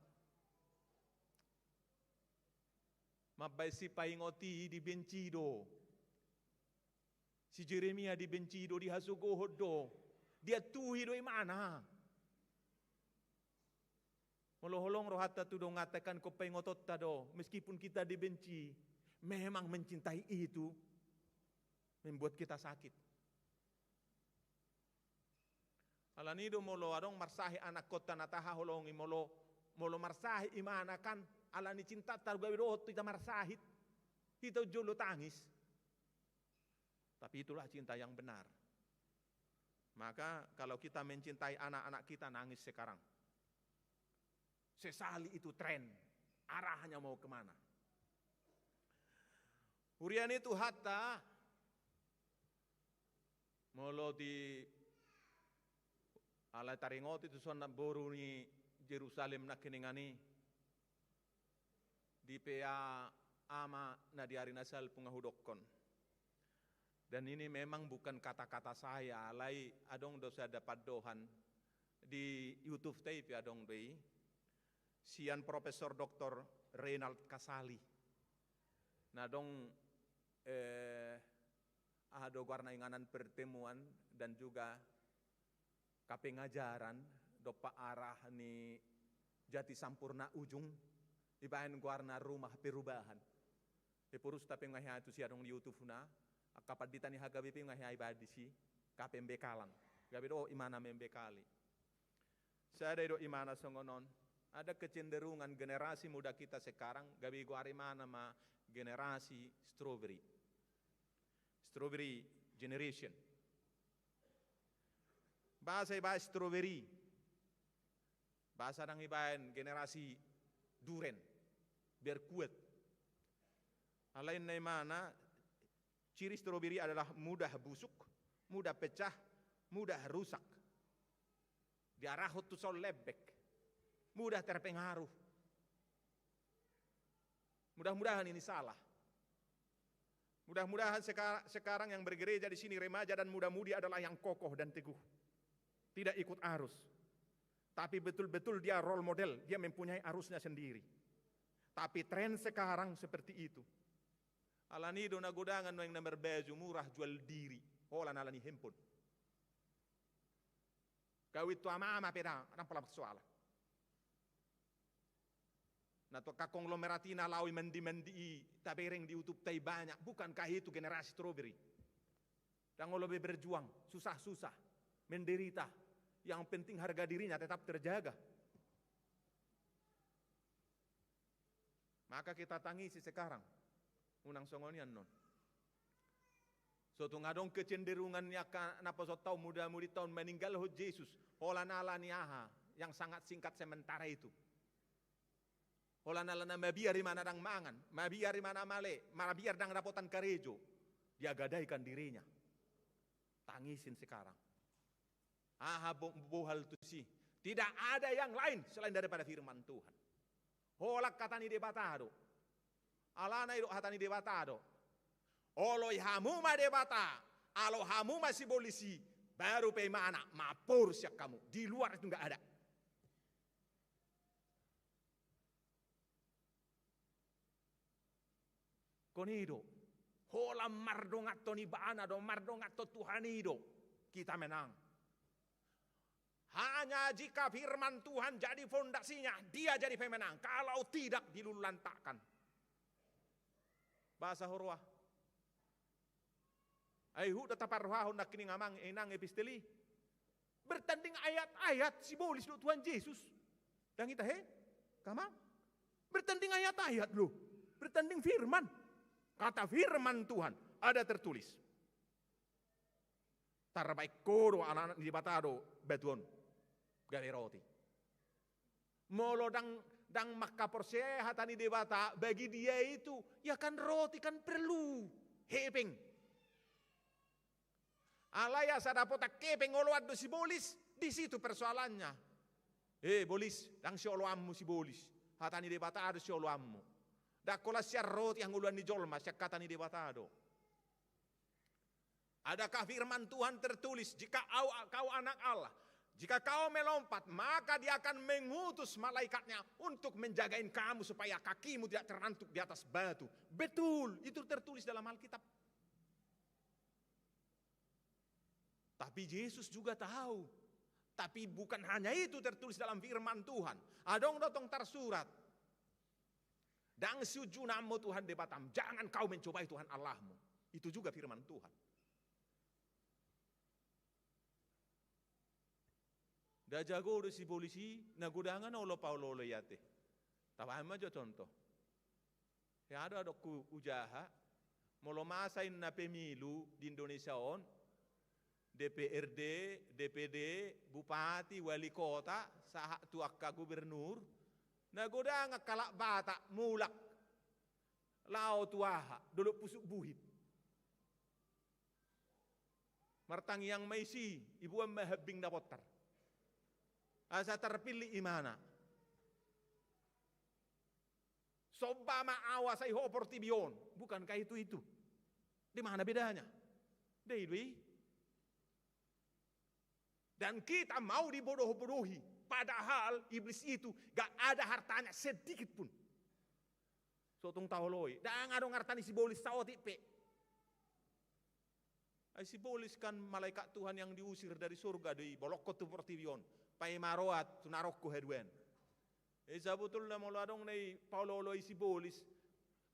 Mambaen sipaingot i dibenci do. Si Jeremia dibenci do, dihasogohon do. Diantuhi do imana. Molo holong rohanta tu donganta kan, ingkon paingotonta do, meskipun kita dibenci, memang mencintai itu membuat kita sakit. Alani do molo adong marsahit anakkonta na tahaholongi, molo, molo marsahit imana kan, alani cintanta do gabe dohot hita marsahit, hita jolo tangis. Tapi itulah cinta yang benar. Maka kalau kita mencintai anak-anak kita, nangis sekarang. Sesali itu tren, arahnya mau kemana. Huria ni Tuhanta, molo di alai taringot itu songon boru ni Jerusalem nangkiningan i. Di pe ama na di ari na salpu nga hudokkon. Dan ini memang bukan kata-kata saya, alai adong do sada pandohan di YouTube ta i pe adong do i. Sian Profesor Doktor Reinald Casali. Na adong, eh, aha do goarna, inganan pertemuan dan juga kapengajaran dompak arah ni Jatisampurna ujung, ibaen goarna Rumah Perubahan. Eporus ta pe nga hea tusi adong di YouTube na, angka pandita ni H K B P nga hea ibaen disi, kapembekalan. Gabe do imana membekali. Sada i do imana songon on, ada kecenderungan generasi muda kita sekarang, gabe goar imana ma generasi strawberry. Strawberry generation. Bahasa ibaen strawberry. Bahasa dang ibaen generasi duren. Berkuat. Alai na imana, ciri strawberry adalah mudah busuk, mudah pecah, mudah rusak. Diarahon tu son lembek. Mudah terpengaruh. Mudah-mudahan ini salah. Mudah-mudahan seka-, sekarang yang bergereja di sini, remaja dan muda-mudi, adalah yang kokoh dan teguh. Tidak ikut arus. Tapi betul-betul dia role model, dia mempunyai arusnya sendiri. Tapi tren sekarang seperti itu. Alani do na godangan nuaeng na marbaju murah jual diri. Holan alani handphone. Kawin tu ama-ama pe dang, dang pola marsoal. Na tu angka konglomerat i na laho i mandi-mandi i, tabereng di YouTube ta i banyak, bukankah itu generasi strawberry? Dang olo be berjuang, susah-susah, menderita. Yang penting harga dirinya tetap terjaga. Maka kita tangisi sekarang. Unang songon i annon. So tung adong kecenderungan ni angka naposo ta on, muda-mudi ta on, meninggalhon Jesus. Holan alani aha, yang sangat singkat sementara itu. Holan alana mabiar imana dang mangan, mabiar imana male, mabiar dang dapotan karejo. Dia gadaikan dirinya. Tangisin sekarang. Aha bo-, bohal tusi? Tidak ada yang lain selain daripada firman Tuhan. Holan hata ni Debata do. Alana i do hata ni Debata do. Oloi hamu ma Debata, Alo hamu ma sibolis i, baru pe imana maporus sian hamu. Di luar itu nggak ada. Kon i do, holan mardonganhon ibana do, mardonganhon Tuhan i do, kita menang. Hanya jika firman Tuhan jadi fondasinya, dia jadi pemenang. Kalau tidak, dilululantakkan. Bahasa huroha. Ai huhut do taparrohahon nangkining amang inang epistel i. Bertanding ayat-ayat sibolis do Tuhan Jesus. Dang ita he? Kamang? Bertanding ayat-ayat lo. Bertanding firman. Kata firman Tuhan. Ada tertulis. Tarbaen ho do anak-anak ni Debata do batu on gabe roti. Molo dang, dang mangkaporseai hata ni Debata, bagi dia itu, ya kan roti kan perlu. Hepeng. Alai asa dapotan hepeng oloan do sibolis, di situ persoalannya. Eh, bolis, dang sioloanmu sibolis. Hata ni Debata do sioloanmu. Dang holan sian roti hangoluan ni jolma, sian hata ni Debata do. Adakah firman Tuhan tertulis, jika au, kau anak Allah, jika kau melompat, maka dia akan mengutus malaikatnya untuk menjagain kamu supaya kakimu tidak terantuk di atas batu. Betul, itu tertulis dalam Alkitab. Tapi Jesus juga tahu. Tapi bukan hanya itu tertulis dalam firman Tuhan. Adong do tong tarsurat. Dang siunjunanmu Tuhan Debatam, jangan kau mencobai Tuhan Allahmu. Itu juga firman Tuhan. Nda jago do sibolis i, na godangan olo paoloolo i ate. Tabahen ma jo contoh. Hea do adong hujaha, molo masa inna pemilu di Indonesia on, D P R D, D P D, bupati, wali kota, sahat tu angka gubernur, na godang angka halak Batak mulak laho tu aha, Dolok Pusuk Buhit. Martangiang ma disi, diboan ma hambing na bontar. Asa tarpillit imana. Somba ma au asa diho portibi on. Bukankah itu itu? Di mana bedanya? Dei do i. Dan kita mau dibodoh-bodohi. Padahal iblis itu gak ada hartanya sedikit pun. So tung taoloi. Dang adong harta ni sibolis saotik pe. Ai sibolis kan malaikat Tuhan yang diusir dari surga, dibolongkon tu portibi on. Paima roha tu na ro haduan. Eh, sabotulna molo adong na dipaolooloi sibolis,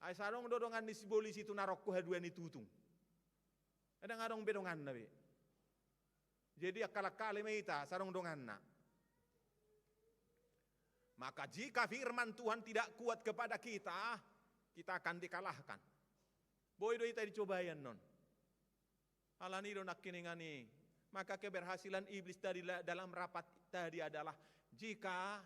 ai so adong do dongan ni sibolis i tu na ro haduan i tutu. Dang adong be donganna be. Jadi akal-akali ma hita, so adong donganna. Maka jika firman Tuhan tidak kuat kepada kita, kita akan dikalahkan. Boi do hita dicobai annon. Alani do nangkiningan i. Maka keberhasilan iblis tadi la-, dalam rapat tadi adalah jika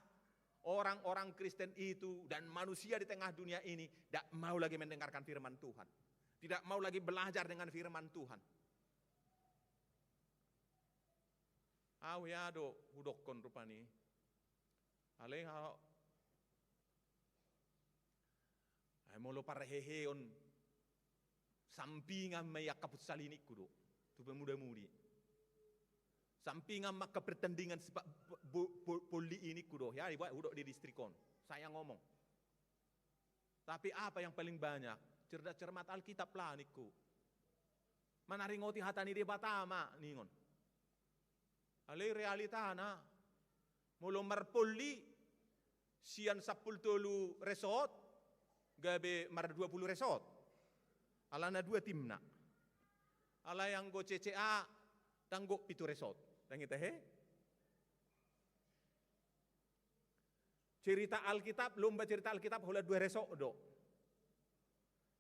orang-orang Kristen itu dan manusia di tengah dunia ini tidak mau lagi mendengarkan firman Tuhan. Tidak mau lagi belajar dengan firman Tuhan. Au hea do hudokkon rupani. Alai hau. Ai molo parheheon, sampingan ma i angka futsal i ningku do, tu pemuda-mudi. Sampingan ma angka pertandingan sipa-, bo-, bo-, bolli i ningku do. Ya, dibuat hudok di distrik on. Saya ngomong. Tapi apa yang paling banyak? Cerdas cermat Alkitab lah ningku. Manaringoti hata ni Debata ma ningon. Alai realitana, molo marpolli sian sampulu tolu resort, gabe mar dua pulu resort. Alana dua timna. Alai anggo C C A, dang gok pitu resort. Dang ita he? Cerita Alkitab, lomba cerita Alkitab holan dua resort do.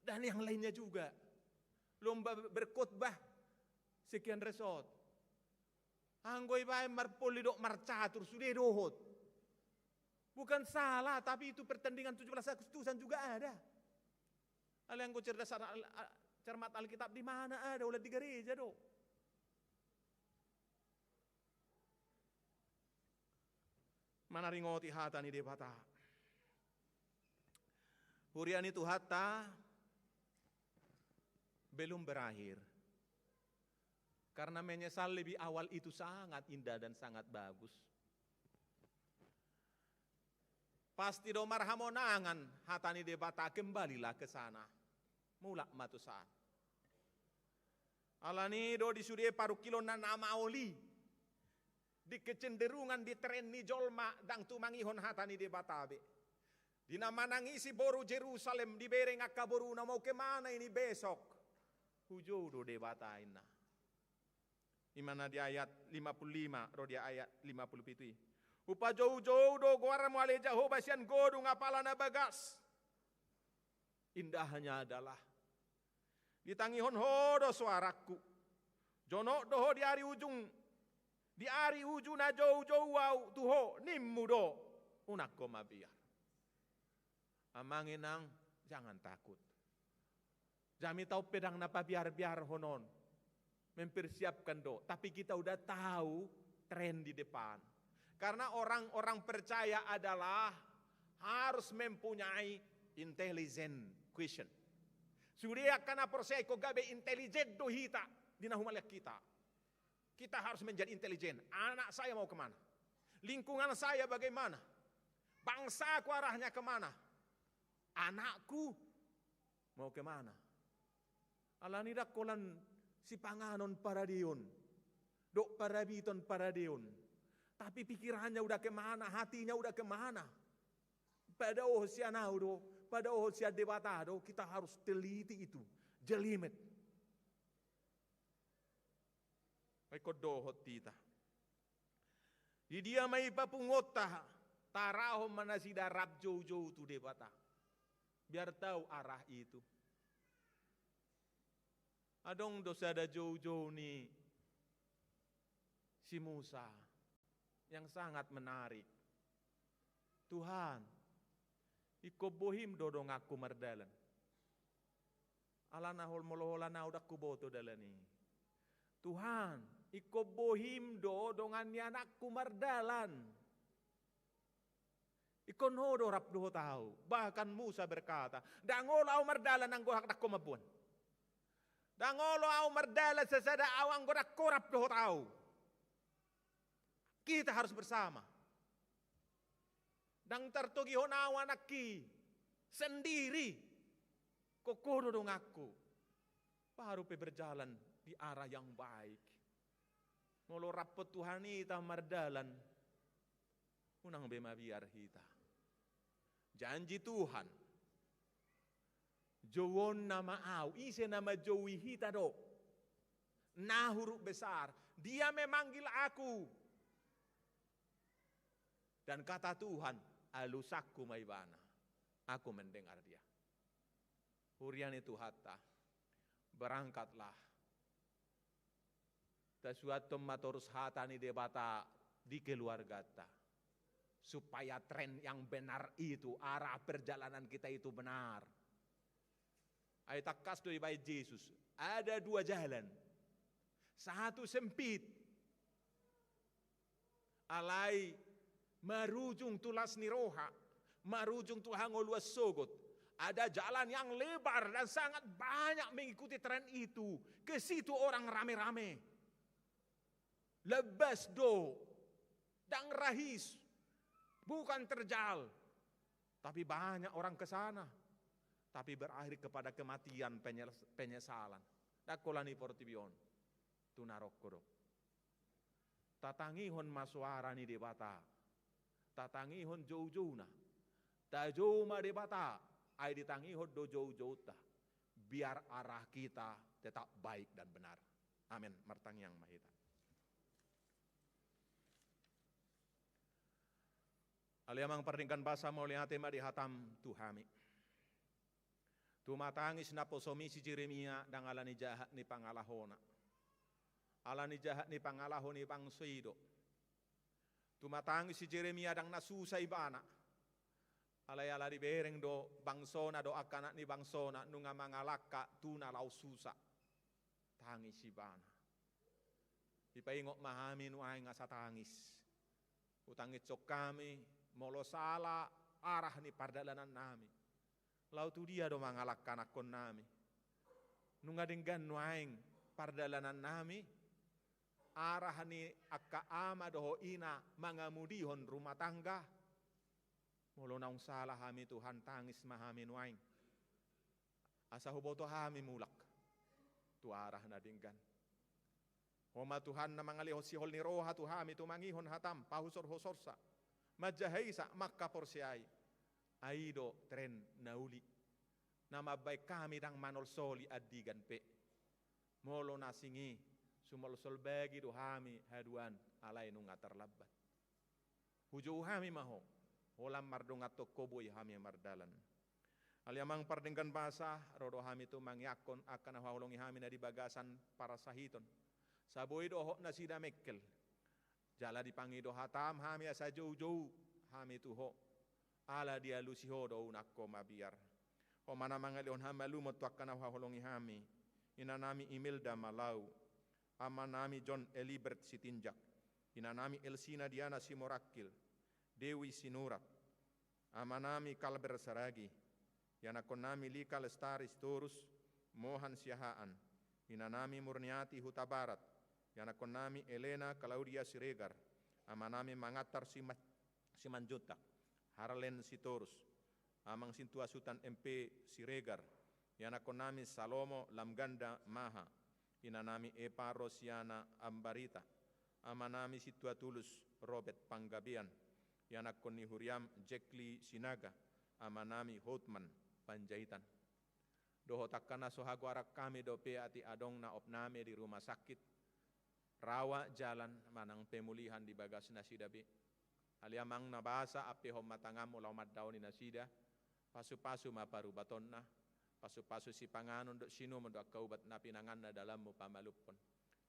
Dan yang lainnya juga. Lomba berkhotbah sekian resort. Anggo ibaen marpolli dohot marcatur sude dohot. Bukan salah, tapi itu pertandingan tujuh belas Agustusan juga ada. Alai anggo cerdas al-, al-, cermat Alkitab di mana ada, holan di gareja do. Manaringoti hata ni Debata. Huria ni Tuhanta, belum berakhir. Karena menyesal lebih awal itu sangat indah dan sangat bagus. Pasti do marhamonangan hata ni Debata, kembalilah ke sana. Mulak ma tu sana. Alani do di sude parungkilon na maol i, di kecenderungan, di tren ni jolma, ndang tumangihon hata ni Debata be. Di na manangisi boru Jerusalem, dibereng angka boruna, mau ke mana ini besok? Hujou do Debata, inna. Ima na di ayat lima puluh lima ro di ayat lima puluh pitu i. Hupajoujou do goarmu ale Jahowa sian godung apala na bagas. Indahnya adalah ditangihon Ho do soarangku. Jonok do Ho di ari ujung, di ari uju na joujou ahu tu Ho, nimmu do. Unang ho mabiar. Amang inang, jangan takut. Jamita on pe ndang na pabiar-biarhon on. Mempersiapkan do. Tapi kita udah tahu tren di depan. Karena orang-orang percaya adalah harus mempunyai intelligent question. Sude angka na porsea ingkon gabe intelijen do hita di na humaliang hita. Kita harus menjadi intelijen. Anak saya mau kemana? Lingkungan saya bagaimana? Bangsaku arahnya kemana? Anakku mau kemana? Alani ndang holan sipanganon paradeon, dohot parabiton paradeon. Tapi pikirannya udah kemana, hatinya udah kemana? Padaohon sian ahu do, padaohon sian Debata do, kita harus teliti itu, jelimet. Ai ingkon dohot hita. Di dia ma i papunguonta, tarahon ma nasida rap joujou tu Debata. Biar tahu arah itu. Adong do sada joujou ni si Musa yang sangat menarik. Tuhan, ingkon bohim do donganku mardalan. Alana hol molo holan ahu ndang huboto dalan i. Tuhan, ingkon bohim do dongan ni anakku mardalan. Ingkon Ho do rap dohot ahu. Bahkan Musa berkata, ndang olo ahu mardalan anggo ndang Ho mamboan. Ndang olo ahu mardalan sasada ahu anggo ndang Ho rap dohot ahu. Kita harus bersama. Ndang tartogihon ahu anakki sendiri. Ingkon Ho do donganku. Baru pe berjalan di arah yang baik. Molo rap Tuhan i hita mardalan, unang be mabiar hita. Janji Tuhan. Jouonna ma ahu, ise na manjoui hita do? Na huruf besar, Dia memanggil aku. Dan kata Tuhan, alusanku ma ibana. Aku mendengar dia. Huria ni Tuhanta, berangkatlah. Tasuanhon ma torus hata ni Debata di keluarganta. Supaya tren yang benar itu, arah perjalanan kita itu benar. Ai tangkas do dibaen Jesus. Ada dua jalan. Satu sempit. Alai marujung tu las ni roha, marujung tu hangoluan sogot. Ada jalan yang lebar dan sangat banyak mengikuti tren itu. Ke situ orang rame-rame. Lebas do, ndang rahis, bukan terjal. Tapi banyak orang ke sana. Tapi berakhir kepada kematian, penyes-, penyesalan. Ndang holan i portibi on, tu naroko do. Tatangihon ma soara ni Debata. Tatangihon joujouna. Tajou ma Debata, ai ditangihon do joujounta. Biar arah kita tetap baik dan benar. Amin. Martangiang ma hita. Ale Amang pardenggan basa, mauliate ma di hataM tu hami. Tumatangis naposoMi si Jeremia ndang ala ni jahat ni pangalahona. Ala ni jahat ni pangalaho ni bangso i do. Tumatangis si Jeremia ndang na susa ibana. Alai ala dibereng do bangsona do angka anak ni bangsona nunga mangalangka tu na laho susa. Tangis ibana. Dipaingot ma hami nuaeng asa tangis. Hutangishon hami, molo sala arah ni pardalanannami. Laho tu dia do mangalangka anakkonnami? Nunga denggan nuaeng pardalanannami, arah ni angka ama dohot ina mangamudihon rumah tangga. Molo naung sala hami Tuhan, tangis ma hami nuaeng. Asa huboto hami mulak tu arah na denggan. Ho ma Tuhan na mangalehon sihol ni roha tu hami tumangihon hatam, pahusorhusorsa, manjahaisa, mangkaporseai. Ai i do tren na uli na mambaen hami ndang manolsoli andigan pe. Molo na sing i, sumolsol bagi do hami haduan, alai nunga tarlambat. Hujou hami ma Ho, holan mardongan tu Ho boi hami mardalan. Ale Amang pardenggan basa, ro do hami tu mangiangkon angka na huhaholongi hami na di bagasan parsahiton. Sai boi dohot nasida mengkel. Jala dipangido hatam hami asa joujou hami tu Ho. Ala dialusi Ho do unang Ho mabiar. Ho ma na mangalehon hamalumon tu angka na huhaholongi hami. Inanami Imelda Malau. Amanami John Elibert Sitinjak. Inanami Elsina Diana Simorangkil. Dewi Sinurat. Amanami Kalber Saragi. Ianakkonnami Lika Lestari Sitorus, Mohan Siahaan. Inanami Murniati Hutabarat. Ianakkonnami Elena Claudia Siregar. Amanami Mangantar Sima-, Simanjuntak. Harlen Sitorus. Amang Sintua Sutan M P Siregar. Ianakkonnami Salomo Lamganda Maha. Inanami Epa Rosiana Ambarita. Amanami Sintua Tulus Robert Panggabean. Ianakkon ni huriam Jekli Sinaga. Amanami Hotman Panjaitan. Dohot angka na so hagoaran hami dope atik adong na opnami di rumah sakit, rawa jalan manang pemulihan di bagas nasida be. Ale Amang na basa, ampehon ma tanganmu laho mandaoni nasida. Pasupasu ma parubatonna. Pasupasu sipanganon dohot siinumon dohot angka ubat na pinanganna, dalanmu pamalumhon.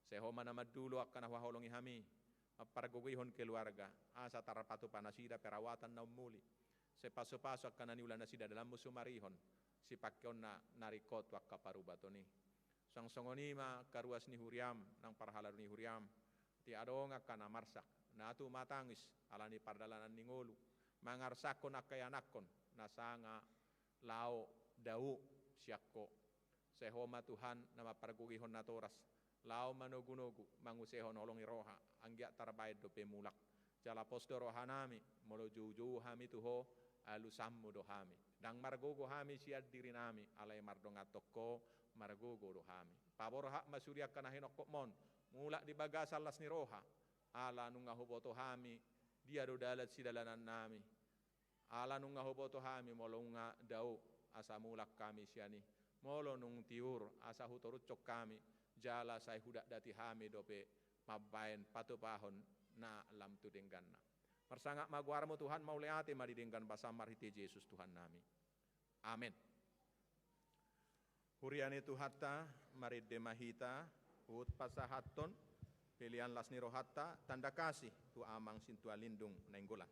Sai Ho ma na mandulu angka na huhaholongi hami, mampargogoi keluarga, asa tarpatupa nasida perawatan na ummuli. Sai pasupasu angka na niula nasida, dalanmu sumarihon sipangkeonna na ringkot tu angka parubaton i. Suang songon i ma angka ruas ni huriam nang parhalado ni huriam. Atik adong angka na marsak, na tumatangis ala ni pardalanan ni ngolu, mangarsakhon angka ianakhon na sanga laho dao sian Ho. Sai Ho ma Tuhan na mampargogoihon natoras, laho manogunogu mangusehon holong ni roha, anggiat tarbaen dope mulak. Jala pos do rohanami, molo joujou hami tu Ho, alusanmu do hami. Ndang margogo hami sian dirinami, alai mardongan tu Ho margogo do hami. Paborhat ma sude angka na hinophopmon, mulak di bagasan las ni roha, ala nunga huboto hami dia do dalan sidalanannami. Ala nunga huboto hami molo nunga dao, asa mulak hami sian i. Molo nunga tiur, asa hutorushon hami, jala sai hudakdaki hami dope mambaen patupahon na lam tu dengganna. Marsangap ma goarmu Tuhan, mauliate ma di denggan basam marhite Jesus Tuhannami. Amen. Huria ni Tuhanta, marende ma hita, huhut pasahathon pelean las ni rohanta, tanda kasih tu Amang Sintua Lindung Nainggolan.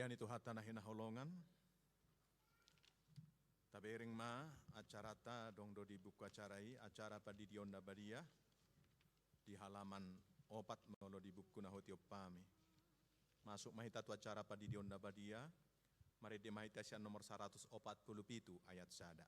Ni Tuhanta na hinaholongan. Tabereng ma acaranta, adong do di buku acara i, acara Pandidion na Badia, di halaman opat molo di buku na hutiompami. Masuk ma hita tu acara Pandidion na Badia, marende ma hita sian nomor saratus opat pulu pitu ayat sada.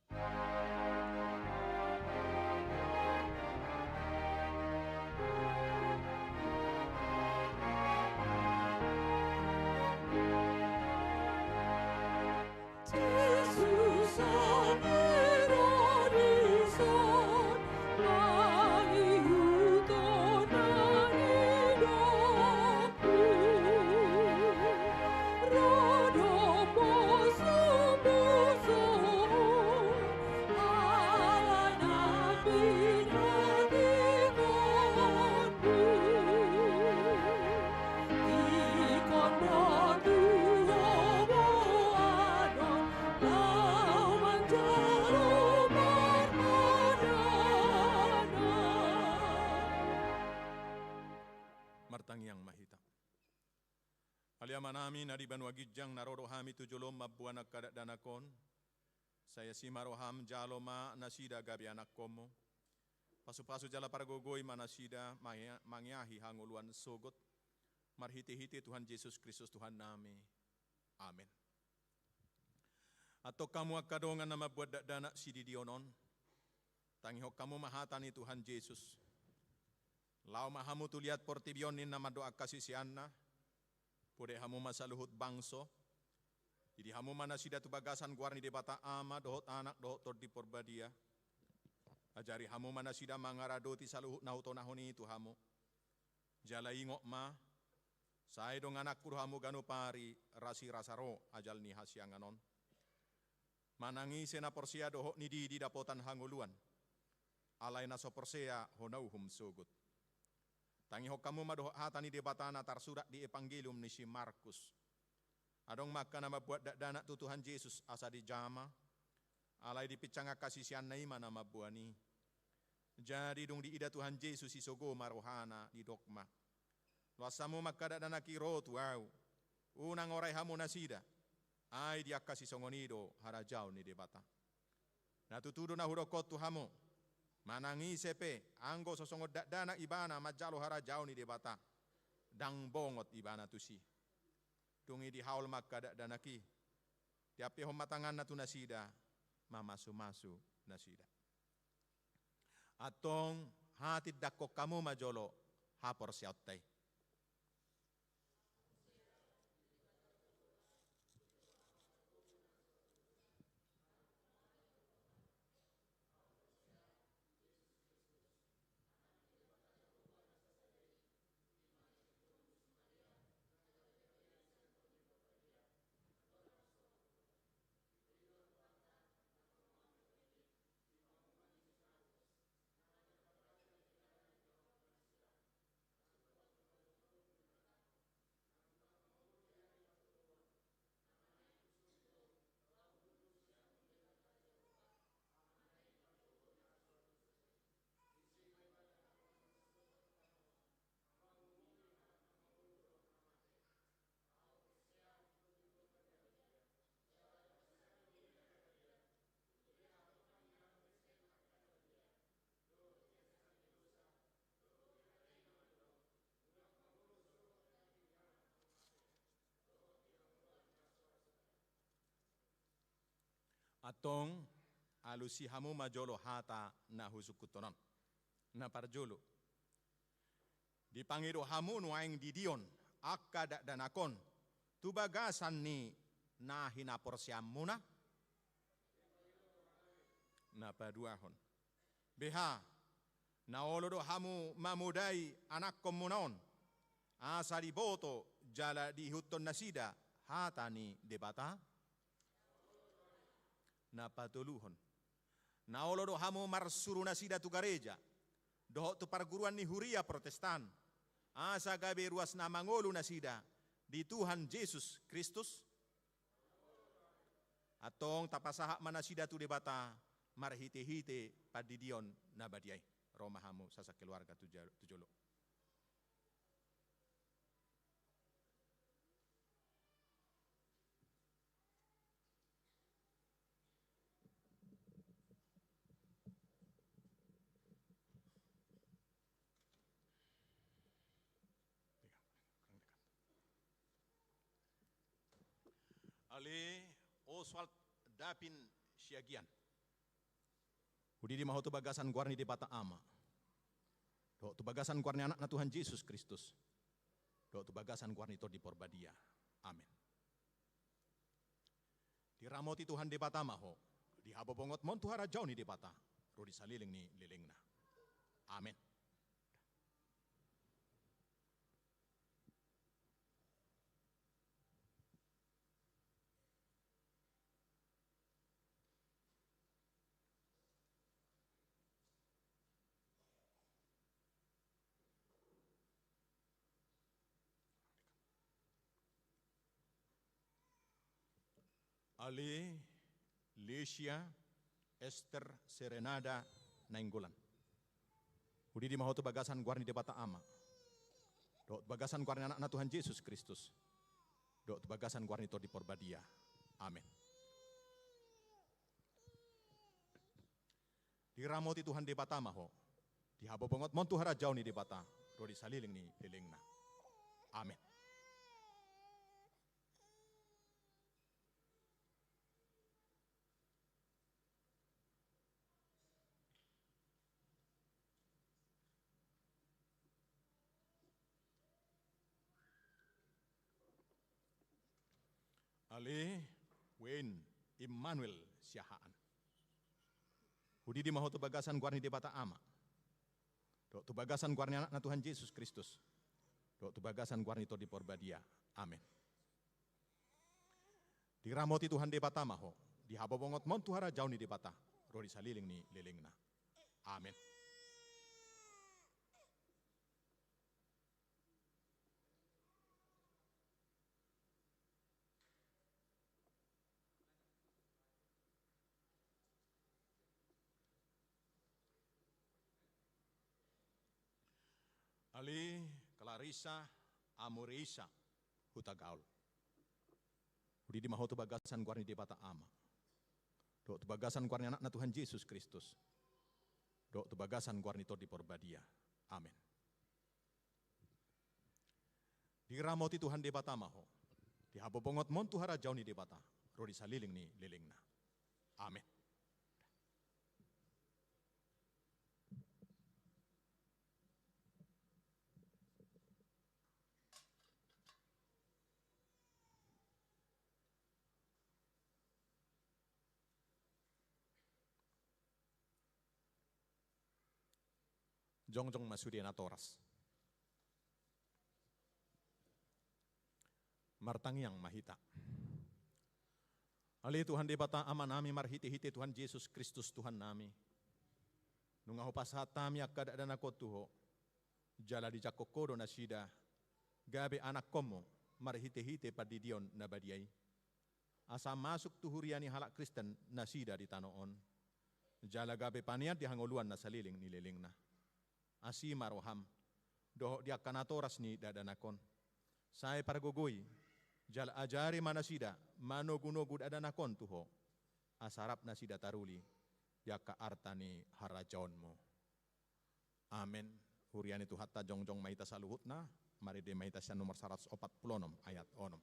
Martangiang ma hita. Ale Amanami na di banua ginjang, na ro do hami tu jolom mamboan angka dakdanak on. Sai asi ma roham, jalo ma nasida gabe anakkonmu. Pasupasu jala pargogoi ma nasida mangia-, mangiahi hangoluan sogot. Marhitehite Tuhan Jesus Kristus Tuhannami. Amen. Antong hamu angka dongan na mamboan dakdanak sididion on, tangihon hamu ma hata ni Tuhan Jesus. Laho ma hamu tu liat portibi on, ninna mandok angka siseanna, podai hamu ma saluhut bangso, idi hamu ma nasida tu bagasan goar ni Debata Ama dohot Anak dohot Tondi Porbadia. Ajari hamu ma nasida mangaradoti saluhut na hutonahon i tu hamu. Jala ingot ma, sai dongananku do hamu ganup ari, rasirasa ro ajal ni hasiangan on. Manang ise na porsea dohot ni didi dapotan hangoluan, alai na so porsea hona uhum sogot. Tangihon hamu ma dohot hata ni Debata na tarsurat di Evangelium ni si Markus. Adong ma angka na mamboan dakdanak tu Tuhan Jesus asa dijama, alai dipinsang angka siseanna i ma na mamboan i. Jadi dung diida Tuhan Jesus i, sogo ma rohana, didok ma: Loas hamu ma angka dakdanak i ro tu Ahu. Unang orai hamu nasida, ai di angka sisongon i do harajaon ni Debata. Na tutu do na hudok on tu hamu, manang ise pe, anggo so songon dakdanak ibana manjalo harajaon ni Debata, ndang bongot ibana tusi. Dung i dihaol ma angka dakdanak i, diampehon ma tanganna tu nasida, mamasumasu nasida. Antong hatindangkon hamu ma jolo haporseaonta i. Antong alusi hamu ma jolo hata na husungkunhon on. Na parjolo, dipangido hamu nuaeng didion angka dakdanak on tu bagasan ni na hinaporseaonmuna? Na paduahon, beha na olo do hamu mamodai anakkonmuna on, asa diboto jala diihuthon nasida hata ni Debata? Na patoluhon, na olo do hamu marsuru nasida tu gareja dohot tu parguruan ni huria Protestan, asa gabe ruas na mangolu nasida di Tuhan Jesus Kristus? Antong tapasahat ma nasida tu Debata marhitehite pandidion na badia i. Ro ma hamu sasakeluarga tu ja-, tu jolo. Oswald Dapin Siagian. Hudidi ma ho tu bagasan goar ni Debata Ama, dohot tu bagasan goar ni Anakna Tuhan Jesus Kristus, dohot tu bagasan goar ni Tondi Porbadia. Amen. Diramoti Tuhan Debata ma ho, dihabobongothon tu harajaon ni Debata, ro di saleleng ni lelengna. Amen. Ale Lesia Ester Serenada Nainggolan. Hudidi ma ho tu bagasan goar ni Debata Ama, dohot bagasan goar ni Anakna Tuhan Jesus Kristus, dohot bagasan goar ni Tondi Porbadia. Amen. Diramoti Tuhan Debata ma ho, dihabobongothon tu harajaon ni Debata, ro di saleleng ni lelengna. Amen. Ale Wayne Immanuel Siahaan. Hudidi ma ho tu bagasan goar ni Debata Ama, dohot tu bagasan goar ni Anakna Tuhan Jesus Kristus, dohot tu bagasan goar ni Tondi Porbadia. Amen. Diramoti Tuhan Debata ma ho, dihabobongothon tu harajaon ni Debata, ro di saleleng ni lelengna. Amen. Ale Clarissa Amoreisa Hutagaol. Hudidi ma ho tu bagasan goar ni Debata Ama, dohot tu bagasan goar ni Anakna Tuhan Jesus Kristus, dohot tu bagasan goar ni Tondi Porbadia. Amen. Diramoti Tuhan Debata ma ho, dihabobongothon tu harajaon ni Debata, ro di saleleng ni lelengna. Amen. Jongjong ma sude natoras. Martangiang ma hita. Ale Tuhan Debata Amanami, marhitehite Tuhan Jesus Kristus Tuhannami, nunga hupasahat hami angka dakdanak on tu Ho, jala dijangkon Ho do nasida gabe anakkonmu marhitehite pandidion na badia i, asa masuk tu huria ni halak Kristen nasida di tano on, jala gabe panean di hangoluan na saleleng ni lelengna. Asi ma roham dohot di angka natoras ni dakdanak on. Sai pargogoi jala ajari ma nasida manogunogu dakdanak on tu Ho, asa rap nasida taruli di angka arta ni harajaonmu. Amen. Huria ni Tuhanta, jongjong ma hita saluhutna. Marende ma hita sian nomor saratus opat pulu onom, ayat onom.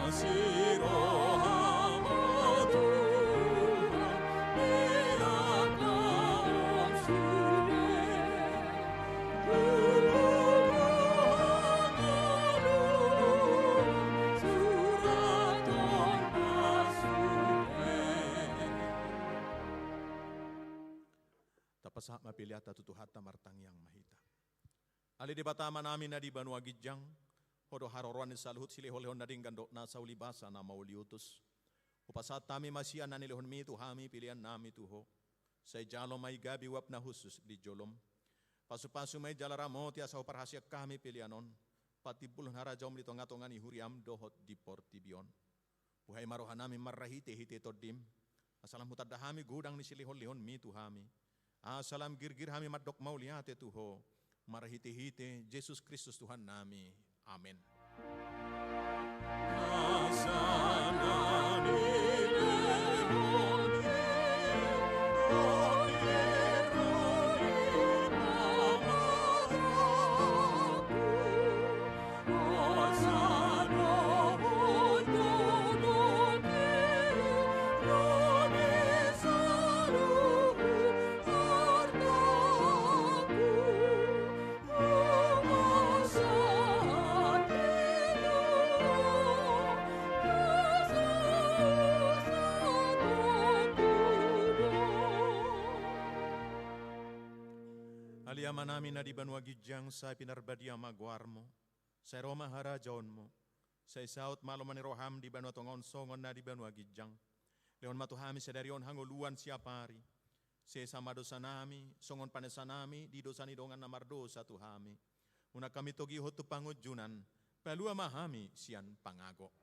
Asi roham, Tuhan, di angka on sude. Tapasahat ma peleanta tu Tuhanta, martangiang ma hita. Ale Debata Amanami na di banua ginjang, Ho do haroroan ni saluhut silehonlehon na denggan dohot nasa ulibasa na mauliutus. Hupasahat hami ma sian na nilehonmi tu hami peleannami tu Ho. Sai jalo ma i gabe uap na hushus di jolom. Pasupasu ma i jala ramoti asa huparhaseang hami pelean on patimbulhon harajaonmu di tongatonga ni huriam dohot di portibi on. Buhai ma rohanami marhitehite Tondim, asa lam hutanda hami godang ni silehonlehonmi tu hami, asa lam girgir hami mandok mauliate tu Ho, marhitehite Jesus Kristus Tuhannami. Amen. Asa na nilehonmi, Ale Amanami na di banua ginjang, sai pinarbadia ma goarmu, sai ro ma harajaonmu, sai saut ma lomo ni roham di banua tonga on songon na di banua ginjang. Lehon ma tu hami sadari on hangoluan siapari. Sesa ma dosanami, songon panesanami di dosa ni dongan na mardosa tu hami. Unang hami togihon tu pangunjunan, palua ma hami sian pangago.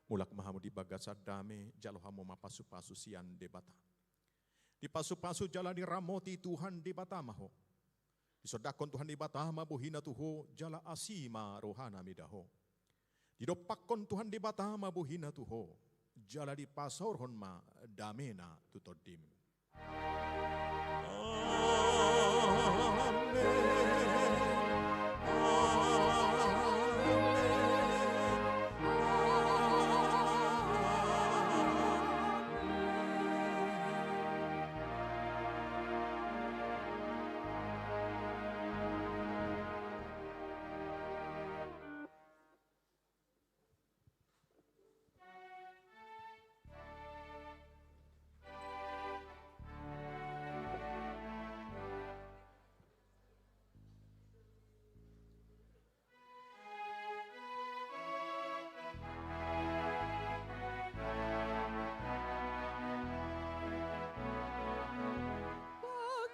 Mulak ma hamu di bagasan dame, jalo hamu ma pasupasu sian Debata. Dipasupasu jala diramoti Tuhan Debata ma ho. Disondangkon Tuhan Debata ma bohina tu ho, jala asi ma rohana mida ho. Didompakkon Tuhan Debata ma bohina tu ho, jala dipasaorhon ma damena tu tondim. Amen. Amen.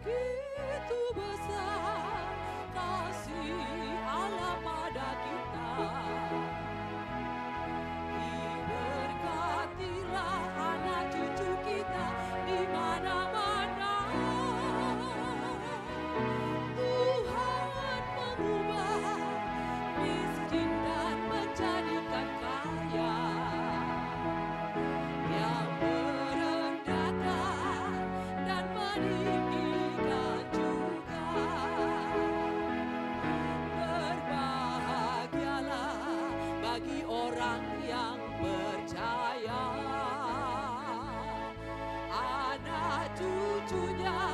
Begitu besar kasih Allah pada kita. Diberkatilah anak cucu kita di mana-mana. Tuhan mengubah miskin dan menjadikan kaya. Yang berendahkan dan meninggikan juga. Berbahagialah bagi orang yang percaya. Anak cucunya